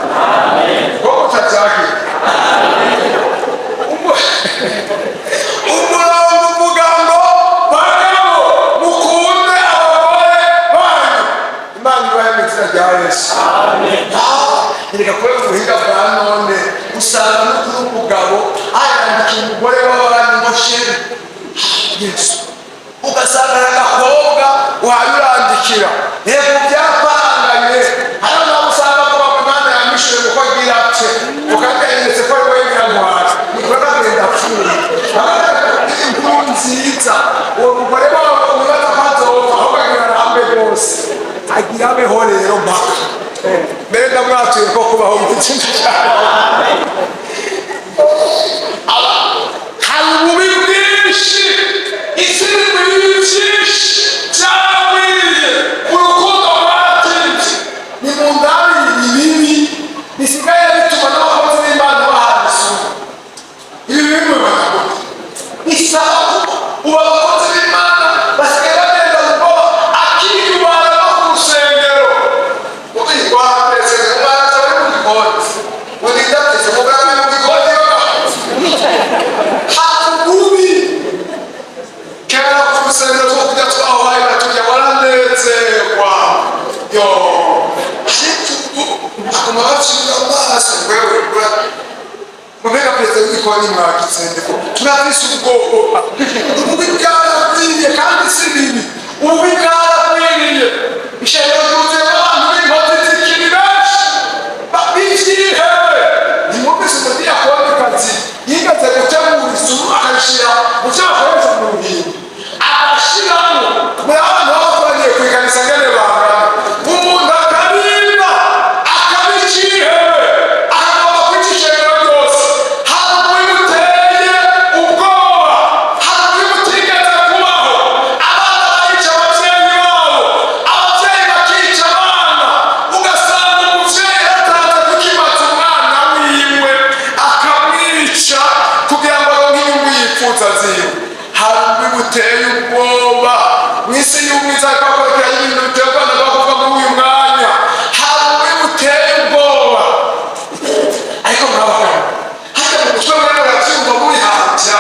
ko mutavyakira. Umurongo uvuga ngo: "Bagabo, mukunde abagore banyu." Imana ibahe mu izina rya Yesu. Reka kubera ubuhinga bwa none, usanga no kuri umugabo ayandikira umugore w'abandi ngo "chérie". Yesu, ugasanga agakobwa uhaye urandikira, yego byapanganye. Hariho nawe usanga avuga ngo Imana yamishuye kuko agira ate, ukagendetse ko ari wowe nyirantwari, niko kagenda apfuye. Inkuru nziza, uwo mugore wawe wibaza ko azopfa, ahubwo agira arambe rwose, agira abeho. Rero mpaka mbere ndamwatuye ko kubaho mu kindi cyane. Hari ububi bwinshi, isi iri mu bibi byinshi byaragwiriye, urukundo rwaratinze. Ni mu ndabiri ibibi bisigaye bituma n'abakozi b'Imana bahana isura. Ibi bibi mubibona gute? Bisaba ko ubu abakozi b'Imana basigaye bagenda mu bwoba, akiyubara no ku rusengero. Wandetse umwanzi uri mu gikoni, urindateze muganga mu gikoni. Hakububi kera ku rusengero two kujya twahaye baturya, waranezerwa yo. Ariko ubu aguma bacira amaso. Wewe mbega perezida w'igikoni, mwagize ko turafise ubwoba. Ububi bwaragwiriye, kandi si bibi, ububi bwaragwiriye. Ishengero ryuzuyemo abantu b'inkozi z'ikibi benshi b'ivyihebe. Ntimwumvise umudiyakonikazi yigeze gutegura isuru, akayishira mu vyo bakoresha mu ruhimbi, agashiramo muri abantu baba bakoraniye ku ikanisa ngene bangana, umuntu akabimba, akabicihebe, akagomba kwica ishengero ryose. Hari umubi buteye ubwoba, hari umubi butigeze kubaho. Abana barica abavyeyi babo, abavyeyi bakica abana. Ugasanga umuvyeyi yaratanze kukimaza umwana wiwe, akamwica kugira ngo aronke inyungu yifuza ziwe. Hari ububi buteye ubwoba mu isi y'umwiza, ariko akorera ibintu biteye ubwoba. Ndavuga muri uyu mwanya, hari ububi buteye ubwoba. Ariko murabagabo, hajya mu mutwe mwe murabyumva mubihabya,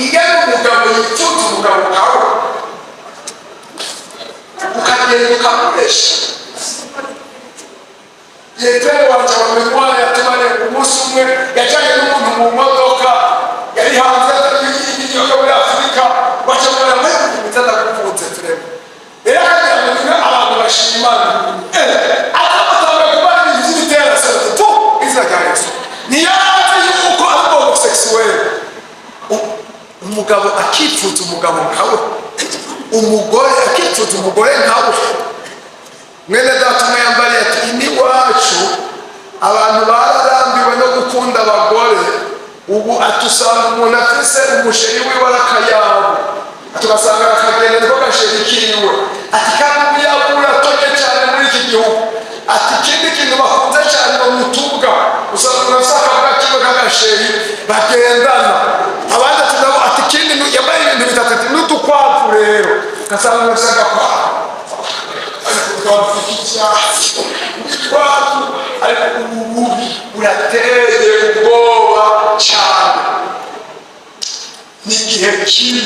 ingene umugabo yifuza umugabo nkawe, ukagenda ukamuresha. Yetero wanje wamenywa yatumanye umunsi umwe, yajanye n'umuntu mu modoka yari hanze yo muri Afurika, bacamubwira ngo mwiza ndagukunze turebe. Rero akagira ngo nimwe abantu bashimana, azabatanga kuba ibintu by'ibiterasoni tu. Izina rya Yesu, ntiyarazi yuko ari homosexuel. Umugabo akifuza umugabo nkawe, umugore akifuza umugore nkawe. Mwene data umwe yambariye ati: "Iwacu abantu bararambiwe no gukunda abagore." Ubu atusanga umuntu afise umu chéri wiwe arakayabo, tugasanga akagenda niko ga chéri kiwe. Ati: "Kandi umuyaga uratonye cyane muri iki gihugu." Ati: "Ikindi kintu bakunze cyane ngo mutubwa, usanga umuntu afise akabwa." Agasheri bagendana. Abandi ati nabo ati ikindi yambaye ibintu bitatu, ati n'udukwavu rero, ugasanga gafise agakwavu, ariko icyatsi udukwavu. Ariko ubu bubi burateye ubwoba cyane, n'igihe kibi.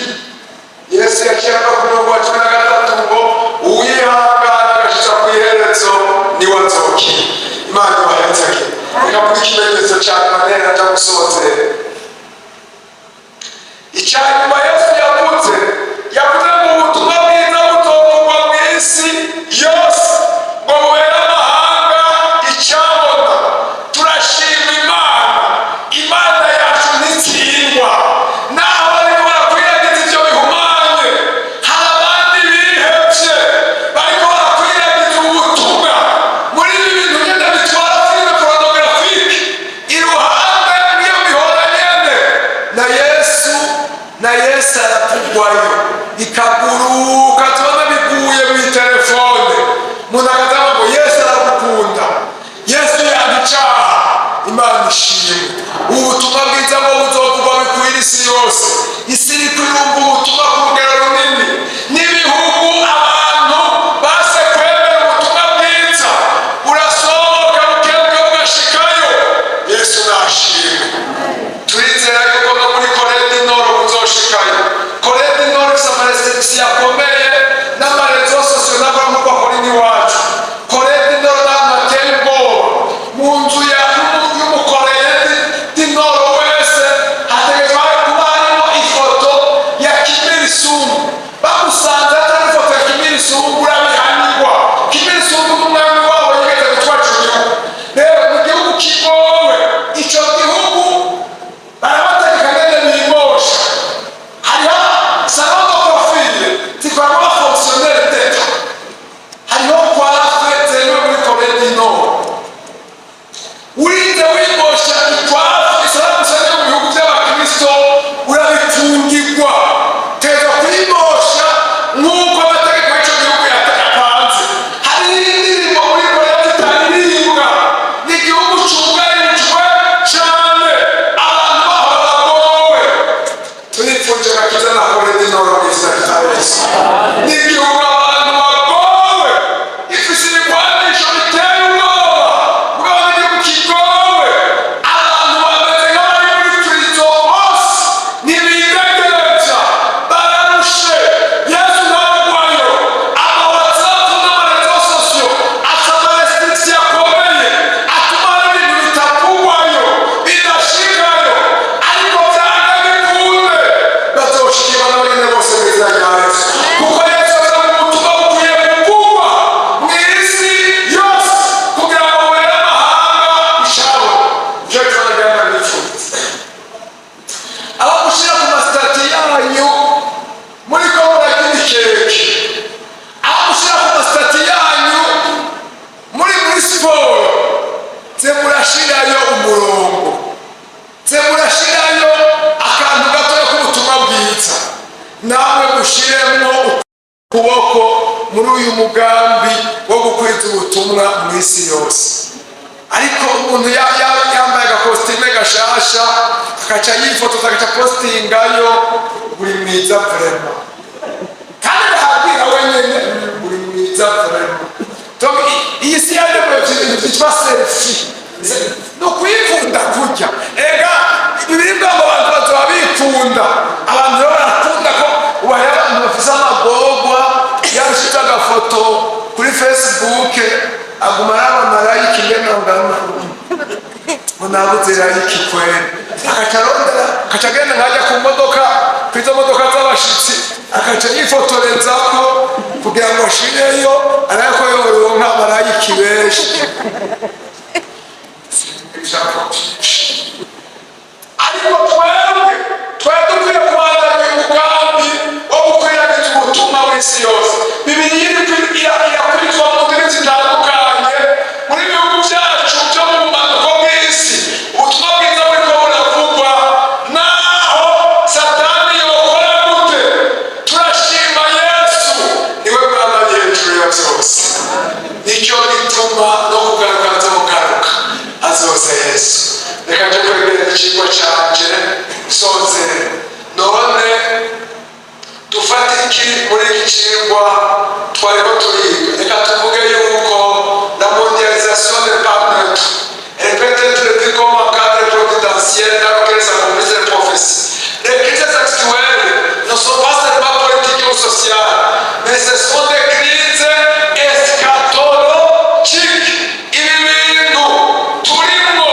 Yesu yaciye ava ku murongo wa 13 ngo uwihangana agashitsa ku iherezo niwe azokira. Imana ibahezage. Reka mvuge ikimenyetso cya nyuma, nera nja gusozera. Icya nyuma Yesu yavuze, yavuze ngo ubutumwa bwiza buzovugwa mu isi yose ngo bubere amahanga icyabona. Turashima Imana, Imana yacu ntitsindwa. Naho bariko barakwiragiza ivyo bihumanye, hari abandi bihevye bariko barakwiragiza ubutumwa muri ibi bintu nyene bitwara film pornographique iruhande n'iyo mihora nyene. Na Yesu, na Yesu aravugwayo, ikaguruka, tubona biguye mw'itelefone, umuntu akazavuga ngo Yesu aragukunda, Yesu yanga icaha. Imana ishimwe. Ubutumwa bwiza bwo buzovugwa bikwira isi yose. Isi iriko irumva ubutumwa ku rugero runini, n'ibihugu abantu base kwemera ubutumwa bwiza burasohoka bukebuke bugashikayo. Yesu nashimwe. Turizera yuko no muri Corée du Nord buzoshikayo. Corée du Nord ifise ama restrictions akomeye n'ama réseaux sociaux nakora nk'uko akora iwacu. Corée du Nord n'ahantu hateye ubwoba. Mu nzu y'umukoreye du Nord wese hategerezwa kuba harimo ifoto ya Kim Il Sung. Bagusanze atari ifoto ya Kim Il Sung, urabihanirwa. Kim Il Sung n'umwami wabo yigeze gutwara ico gihugu. Rero mu gihugu kigowe, ico gihugu barabategeka ngene bimosha. Hariho salon de coiffure zikoramo aba fonctionnaires d'État, hariho coiffe zemewe muri Corée du Nord. Urinze wimosha i coiffe isaba gusa no mu bihugu by'abakristo, urabifungirwa. Teza kwimosha nk'uko amategeko y'ico gihugu yapanze. Hari indirimbo muri Korea zitaririmbwa. Ni igihugu cugarijwe cane, abantu baho bagowe. Turipfuje agakiza na Corée du Nord mu izina rya Yesu. Ni igihugu abantu bagowe, ifise ibigwanisho biteye ubwoba, mugabo ni igihugu kigowe. Abantu bameze nk'abari muri prison bose, ntibidegereza, bararushe. Yesu ntabagwayo. Ama WhatsApp n'ama réseaux sociaux afite ama restrictions akomeye atuma hari ibintu bitavugwayo, bidashikayo, ariko byanga bikunde bazoshikirwa n'abanyene bose mu izina rya Yesu, kuko Yesu avuga ngo ubutumwa bukwiye kuvugwa mu isi yose kugira ngo bubere amahanga icabo. Ivyo turagenda bipfutse aho gushyira ku ma statuts yanyu muri ko muragira ikeke, aho gushyira ku ma statuts yanyu muri siporo, ze murashirayo umurongo, ze murashirayo akantu gatoya k'ubutumwa bwiza. Namwe mushiremwo ukuboko muri uyu mugambi wo gukwiza ubutumwa mu isi yose. Ariko umuntu yambaye agakositime gashasha, agaca yifotoza, agaca postingayo, uri mwiza vraiment, kandi ahabwira wenyine, uri mwiza vraiment. Donc iyi si yademewe ibintu byitwa selfie, ni ukwikunda kurya. Ega ibiribwa ngo abantu bazoba bikunda. Abantu rero barakunda ko ubaye abantu bafise amagorwa, yarushize agafoto kuri Facebook, aguma araba marayika ingene angana, ngo nabuze like kweri, agaca arondera, agaca agenda nkajya ku modoka, kuri izo modoka z'abashitsi, agaca yifotorezako kugira ngo ashireyo arabe ko yoronka aba like benshi. Ijambo byinshi, ariko twebwe twari dukwiye kubandanya uyu mugambi wo gukwiragiza ubutumwa w'isi yose. Bibiliya irakurikizwa mu ndimi zitandukanye muri bihugu byacu byo mu bumanuko bw'isi. Ubutumwa bwiza buriko buravugwa naho Satani yokora gute. Turashima Yesu, niwe Mwami ari hejuru ya byose. Nicyo gituma no kugaruka azogaruka, azoza Yesu. Reka. Dusozere. None dufate iki muri iki cigwa twariko turiga? Reka tuvuge yuko la mondialisation n'est pas neutre. Elle peut être vue comme un cadre providentiel dans lequel s'accomplissent les prophéties. Les crises actuelles ne sont pas seulement politiques ou sociales, mais ce sont des crises eschatologiques. Ibi bintu turimwo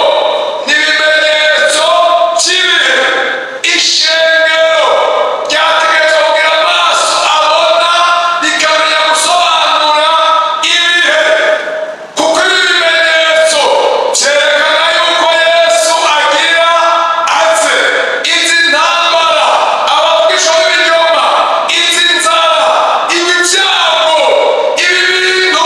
ni ibimenyetso by'ibihe. Ishengero ryategerezwa kugira amaso abona, rikamenya gusobanura ibihe, kuko ibi bimenyetso byerekana yuko Yesu agira aze. Izi ntambara, abavugisha b'ibinyoma, izi nzara, ibi byago, ibi bintu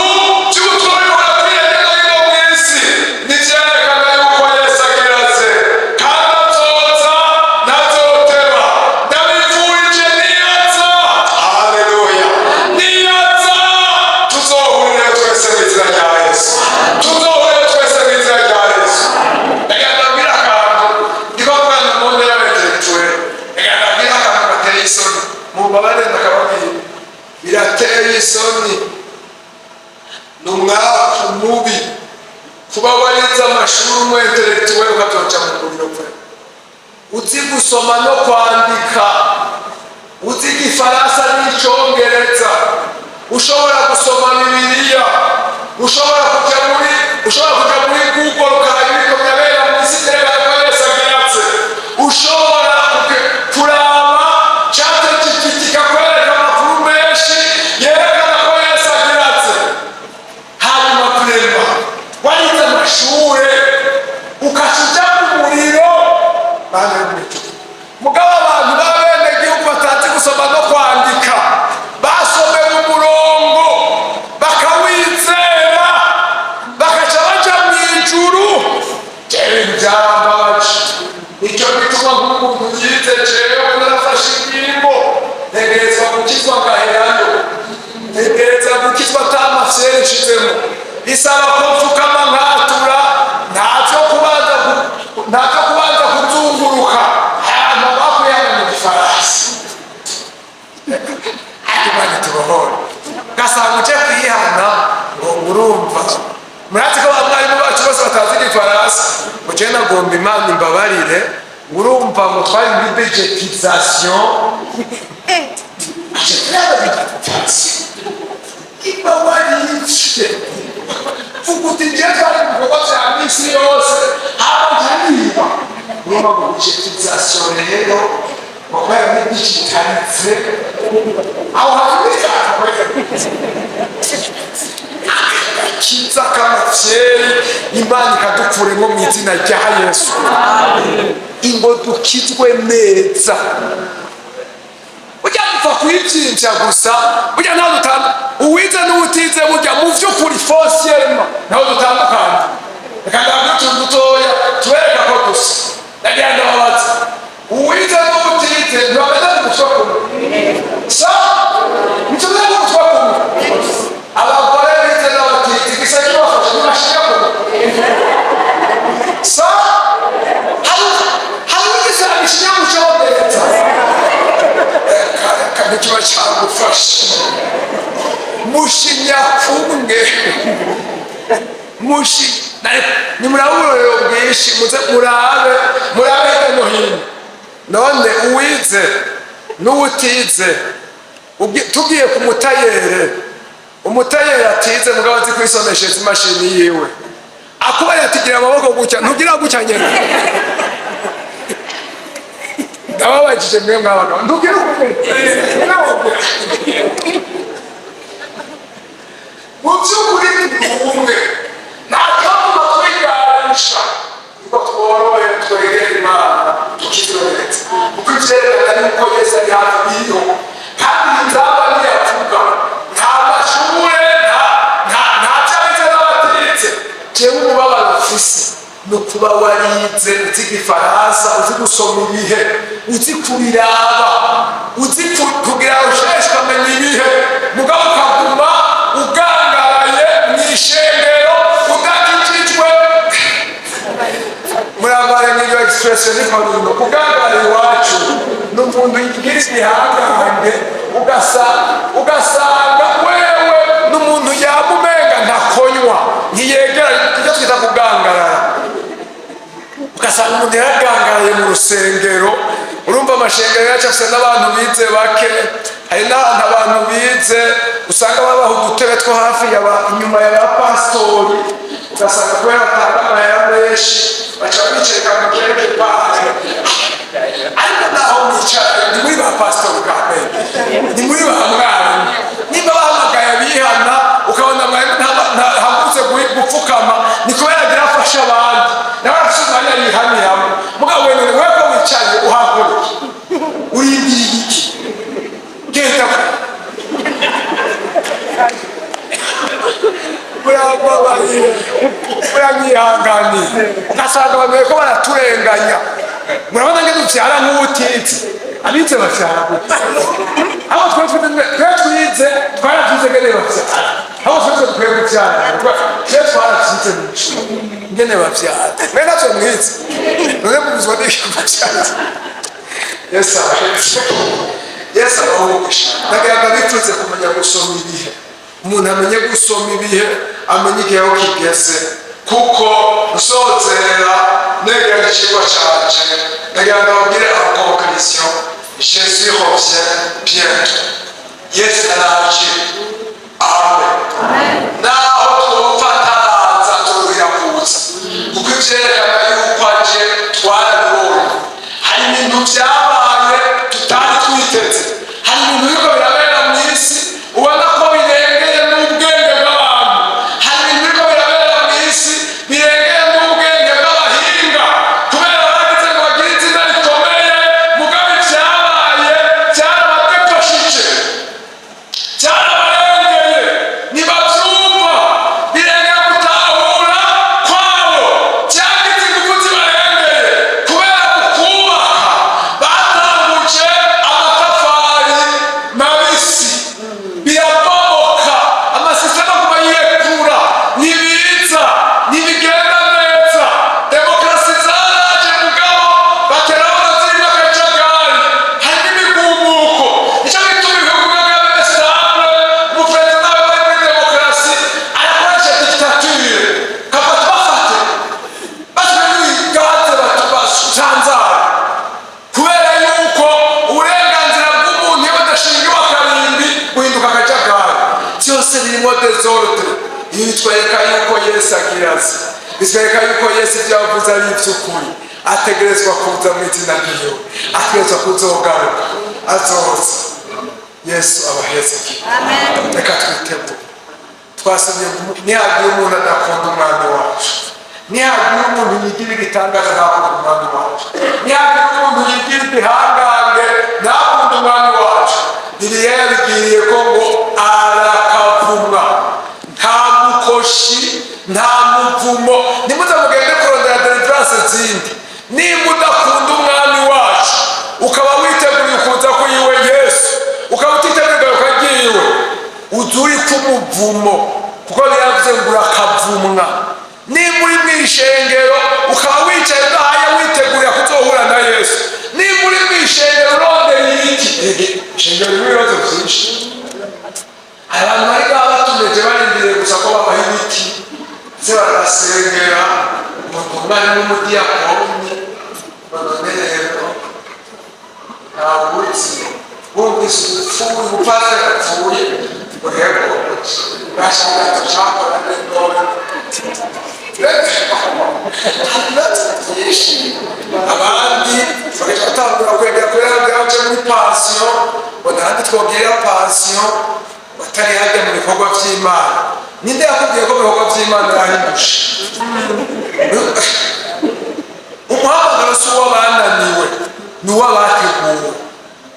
by'ubutwari burakwiriye hirya no hino mu isi, ni ibyerekana yuko Yesu agira aze, kandi azoza, ntazoteba. Ndabifurije, niyaza, haleluya, niyaza tuzohurire twese mu izina rya Yesu, tuzohurire twese mu izina rya Yesu. Reka ndabwire akantu, ndiko mvugana mu ntera y'intellectuel. Reka ndabwire akantu gateye isoni, mumbabarire ndakababwira, birateye isoni, ni umwaku mubi kuba warize amashuri, umu intellectuel, ukazoca mu muriro pe. Uzi gusoma no kwandika, uzi Igifaransa n'Icongereza, ushobora gusoma Bibiliya, ushobora kuja muri Google ukaraba ibiriko birabera mu isi byerekana ko Yesu agiratse, ushobora kuraba ChatGPT ikakwereka amakuru menshi yerekana ko Yesu agiratse, hanyuma kurema warize amashure ukaca uja mu muriro. Bana y'umuco, mugabo abantu b'abenegihugu batazi gusoma no kwandika basomewe umurongo bakawizera, bakaca baja mu ijuru. Jewe ibintu byarambabaje. Nicyo gituma nk'umuntu yize, jewe narafashe ingingo: ntegerezwa gukizwa ngaherayo, ntegereza gukizwa ata mafyeri nshizemo. Bisaba ko mfukama nkatura, ntavyo kubanza kuzunguruka ahantu bakuyana mu Gifaransa. Ariko Imana tubohore. Ugasanga uje kwihana ngo urumva, murazi ko abarimu bacu bose batazi Igifaransa, ngo jewe nagomba Imana imbabarire, ngo urumva ngo twari muri budgétisation. Budgétisation iba warice, vuga uti ngiye twari mu bikorwa vya misi yose, hama nkariba. Urumva ngo budgétisation rero, ngo kubera muri digitalisé, aho hantu agakiza k'amafyeri, Imana ikadukuremo mu izina rya Yesu, ingo dukizwe neza. Burya dupfa kuyivyimbya gusa, burya ntaho dutanda uwize n'uwutize. Burya mu vy'ukuri, foncièrement, ntaho dutandukanye. Reka ndabwire utuntu dutoya tubereka ko gusa ndagira ndababaza: uwize n'uwutize ntibameze mu mutwe kumwe? Sa ntituze mu mutwe kumwe? Abagore bize n'abatize, igisa kibafashe ntibashika kumwe. Sa hari igisaba ikinya mu Congereza, reka ntikiba cyagufasha. Mushinya kumwe, mushi nimurabe uburorero bwinshi, muze murabe, murabe hirya no hino. None uwize n'uwutize, tugiye ku mutayere, umutayere atize mugabo azi kwisomeshereza imashini yiwe, akubaye atigira amaboko gutya, ntugira gutya nyene? Ndababajije mwe mwabagabo, ntugira uko nyene? Mu by'ukuri turi umwe, nta cyatuma twiganisha ngo tworohe, twegere Imana, tukizoretse, kuko ivyerekana yuko Yesu ari hafi biriho, kandi inzamba ntiyavuga nta mashure, nta vyabize n'abatize. Jewe umubabaro ufise ni ukuba warize, uzi Igifaransa, uzi gusoma ibihe, uzi kubiraba, uzi kugira usheshe ukamenya ibihe, mugabo ukaguma ugangaraye mw'ishengero udakijijwe. Murambare. Expression niko rino kugangara iwacu ni umuntu yigira igihangange, ugasanga wewe n'umuntu yamumenga ntakonywa, ntiyegera, ibyo twita kugangarara. Ugasanga umuntu yaragangaraye mu rusengero. Urumva, amashengero yacu afite n'abantu bize bake. Hari n'ahantu abantu bize usanga babaha udutebe two hafi inyuma ya ba pasitori. Ugasanga kubera batanga amahera menshi, baca bicarika mu quelque part, ariko naho mwicara ni muri ba pasitori bwa mbere, ni muri ba mwarimu. Nimba bahamagaye abihana, ukabona mwarimu ntahagurutse gupfukama, ni kubera agira afashe abandi, nawe afite umwanya yihaniramo. Mugabo we none wewe ko wicaye uhaguruke, urindiriye iki? Genda. Murababarire, muranyihanganiye. Ugasanga abantu bariko baraturenganya. Murabona ngene uvyara nk'ubutitse, abize bavyara gute? Aho twe twize, twaravyize ngene bavyara. Aho twese dukwiye kuvyara, twe twaravyize mw'ishuri ngene bavyara. Mwe ntavyo mwize, none mubuzwa n'iki kuvyara? Yesu abahetse, Yesu abahugisha. Ndagira ngo abipfuze kumenya gusoma ibihe, umuntu amenye gusoma ibihe, amenye igihe aho kigeze. Kuko usozera negera icigwa canje, ndagira ngo ababwire en conclusion: Jésus revient bientôt. Yesu araje, amen. Naho twumva ataraza, turuhira kuza, kuko ivyerekana yuko aje twarabibonye. Hari ibintu vyabaye tutari twiteze, hari ibintu biriko birabera mu isi ubona ko birengeye n'ubwenge bw'abantu, hari ibintu biriko birabera mu isi birengeye n'ubwenge bw'abahinga, kubera bagize ngo bagire izina rikomeye. Mugabo ivyabaye vyarabadepashije, byarabarengeye, ntibabyumva, birengera gutahura kwabo, byagize ingufu zibarengeye. Kubera kubaka batanguje amatafari mabisi, birabomoka, amasisiteme aguma yirekura, ntibiza, ntibigenda neza. Demokarasi zaraje, mugabo baterabona zirimo akajagari, harimo imigumuko. Nicyo gituma ibihugu biba bimeze stable, umuperezida we bari muri demokarasi arakoresha dictature, kafata bafate basubire gaze basanzara, kubera yuko uburenganzira bw'umuntu iyo budashingiwe akarimbi buhinduka akajagari, byose birimo désordre. Ibi bitwereka yuko Yesu agira azi, bitwereka yuko Yesu ibyo yavuze ari iby'ukuri. Ategerezwa kuza mu izina ryiwe, ategerezwa kuzogaruka, azoza. Yesu abaheze. Reka twitegure. Twasomye: nihagira umuntu adakunda Umwami wacu, nihagira umuntu yigira igitangaza ntakunda Umwami wacu, nihagira umuntu yigira igihangange ntakunda Umwami wacu, Bibiliya yabigiriye ko ngo arakavumwa. Nta mukoshi, nta muvumo. Nimuze mugende kurondera deliverance zindi. Nimba udakunda Umwami wacu, ukaba witeguriye kuza kuyiwe Yesu, ukaba utiteguye ukagiwe, uza uri k'umuvumo, kuko biravuze ngo urakavumwa. Nimba uri mu ishengero ukaba wicaye udahaye witegurira kuzohura na Yesu, nimba uri mu ishengero urondeye iki, ishengero ririmo ibibazo byinshi. Abantu bari baba batumeje, barindiriye gusa ko babaha ibiti, ndetse barasengera ngo umwana n'umudiyakoni. None rero ntawuzi, wumvise upfuye, umupasiteri apfuye, ngo rero bashaka tucakora none ibibazo byinshi. Abandi bagaca batangura kwegera kubera byaje muri pansiyo, ngo ntahandi twogirira pansiyo batari hajya mu bikorwa by'Imana. Ninde yakubwiye ko mu bikorwa by'Imana yahindushe? Umuhamagaro si uw'abananiwe, ni uw'abateguwe,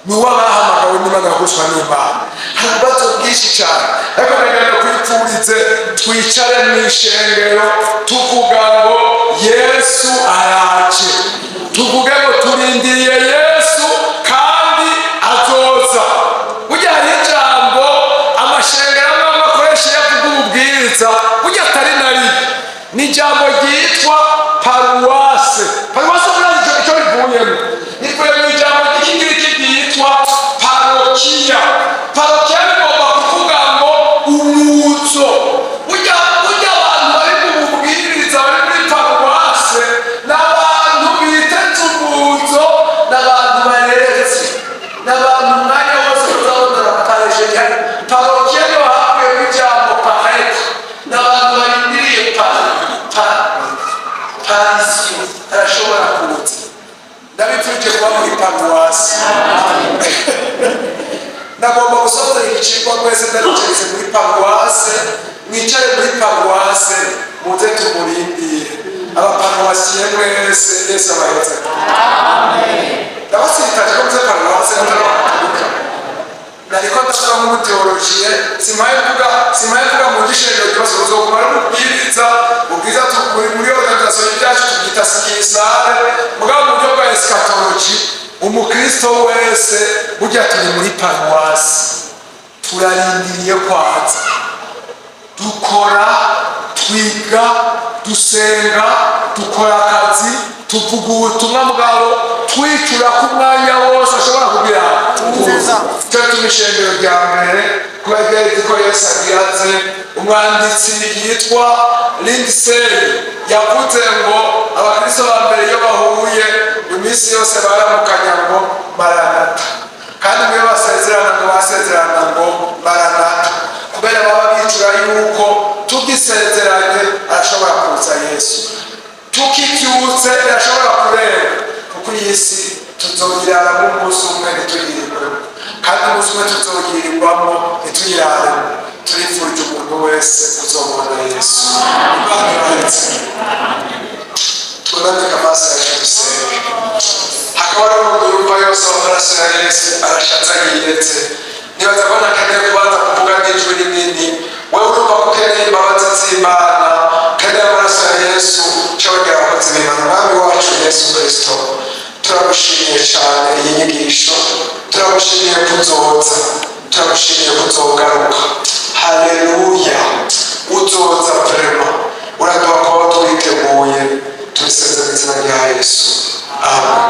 ni uw'abahamagawe n'Imana, baguswa n'Imana. Hari ibibazo byinshi cyane, ariko ndagira kwipfurize twicare mu ishengero tuvuga ngo Yesu araje, tuvuge ngo turindiriye Yesu kandi azoza. Burya hari ijambo amashengero amwe amwe akoresha iyo avuga ububwiriza, burya atari na ribi, ni ijambo ryitwa paruwase. Paruwase, murazi icyo? Ndabifurije kuba muri paruwasi. Ndagomba gusoza igicigwa mwese ndabicaritse muri paruwase. Mwicare muri paruwase, muze tumurindire. Abaparuwasiye mwese, Yesu abahetse. Ndabasitaje ko muze paruwase atari. Nariko ndavuga nk'umuteolojiye, simpaye mvuga mu gishengero cyose, uzoguma ari umubwiriza ubwiza. Muri organisation yacu tubyita succursale, mugabo mu buryo bwa eschatology, umukristo wese burya turi muri paruwasi, turarindiriye kwaza. Dukora, twiga, dusenga, dukora akazi, tuvuga ubutumwa, bwabo twicura ku mwanya wose ashobora kugira. Cyo tuma ishengero rya mbere kuba ryari ko Yesu agihaze. Umwanditsi yitwa Lindsay yavuze ngo abakristo ba mbere iyo bahuye iminsi yose baramukanya ngo "Maranata", kandi niyo basezerana ngo basezerana ngo "Maranata", kubera baba bicura yuko tugisezeranye arashobora kuza Yesu, tukibyutse birashobora kurenga, kuko iyi si tuzoyiraramo umunsi umwe ntituyirirwemo, kandi umunsi umwe tuzoyirirwamo ntituyiraremo. Turifurije umuntu wese uzobona Yesu. Imana ibaretse. Twunamike amaso yacu, dusenge. Hakaba hari umuntu yumva yose amaraso ya Yesu arashatse yiyetse. Nibaza ko nakeneye kubanza kuvuga n'ijwi rinini. Wewe urumva ko ukeneye imbabazi z'Imana, ukeneye amaraso ya Yesu, cyongera abakozi b'Imana. Mwami wacu Yesu Kristo, turagushimiye cyane iyi nyigisho, turagushimiye kuzoza, turagushimiye kuzogaruka. Haleluya, uzoza vraiment, uraduha kuba twiteguye. Tubisenze mu izina rya Yesu, amen.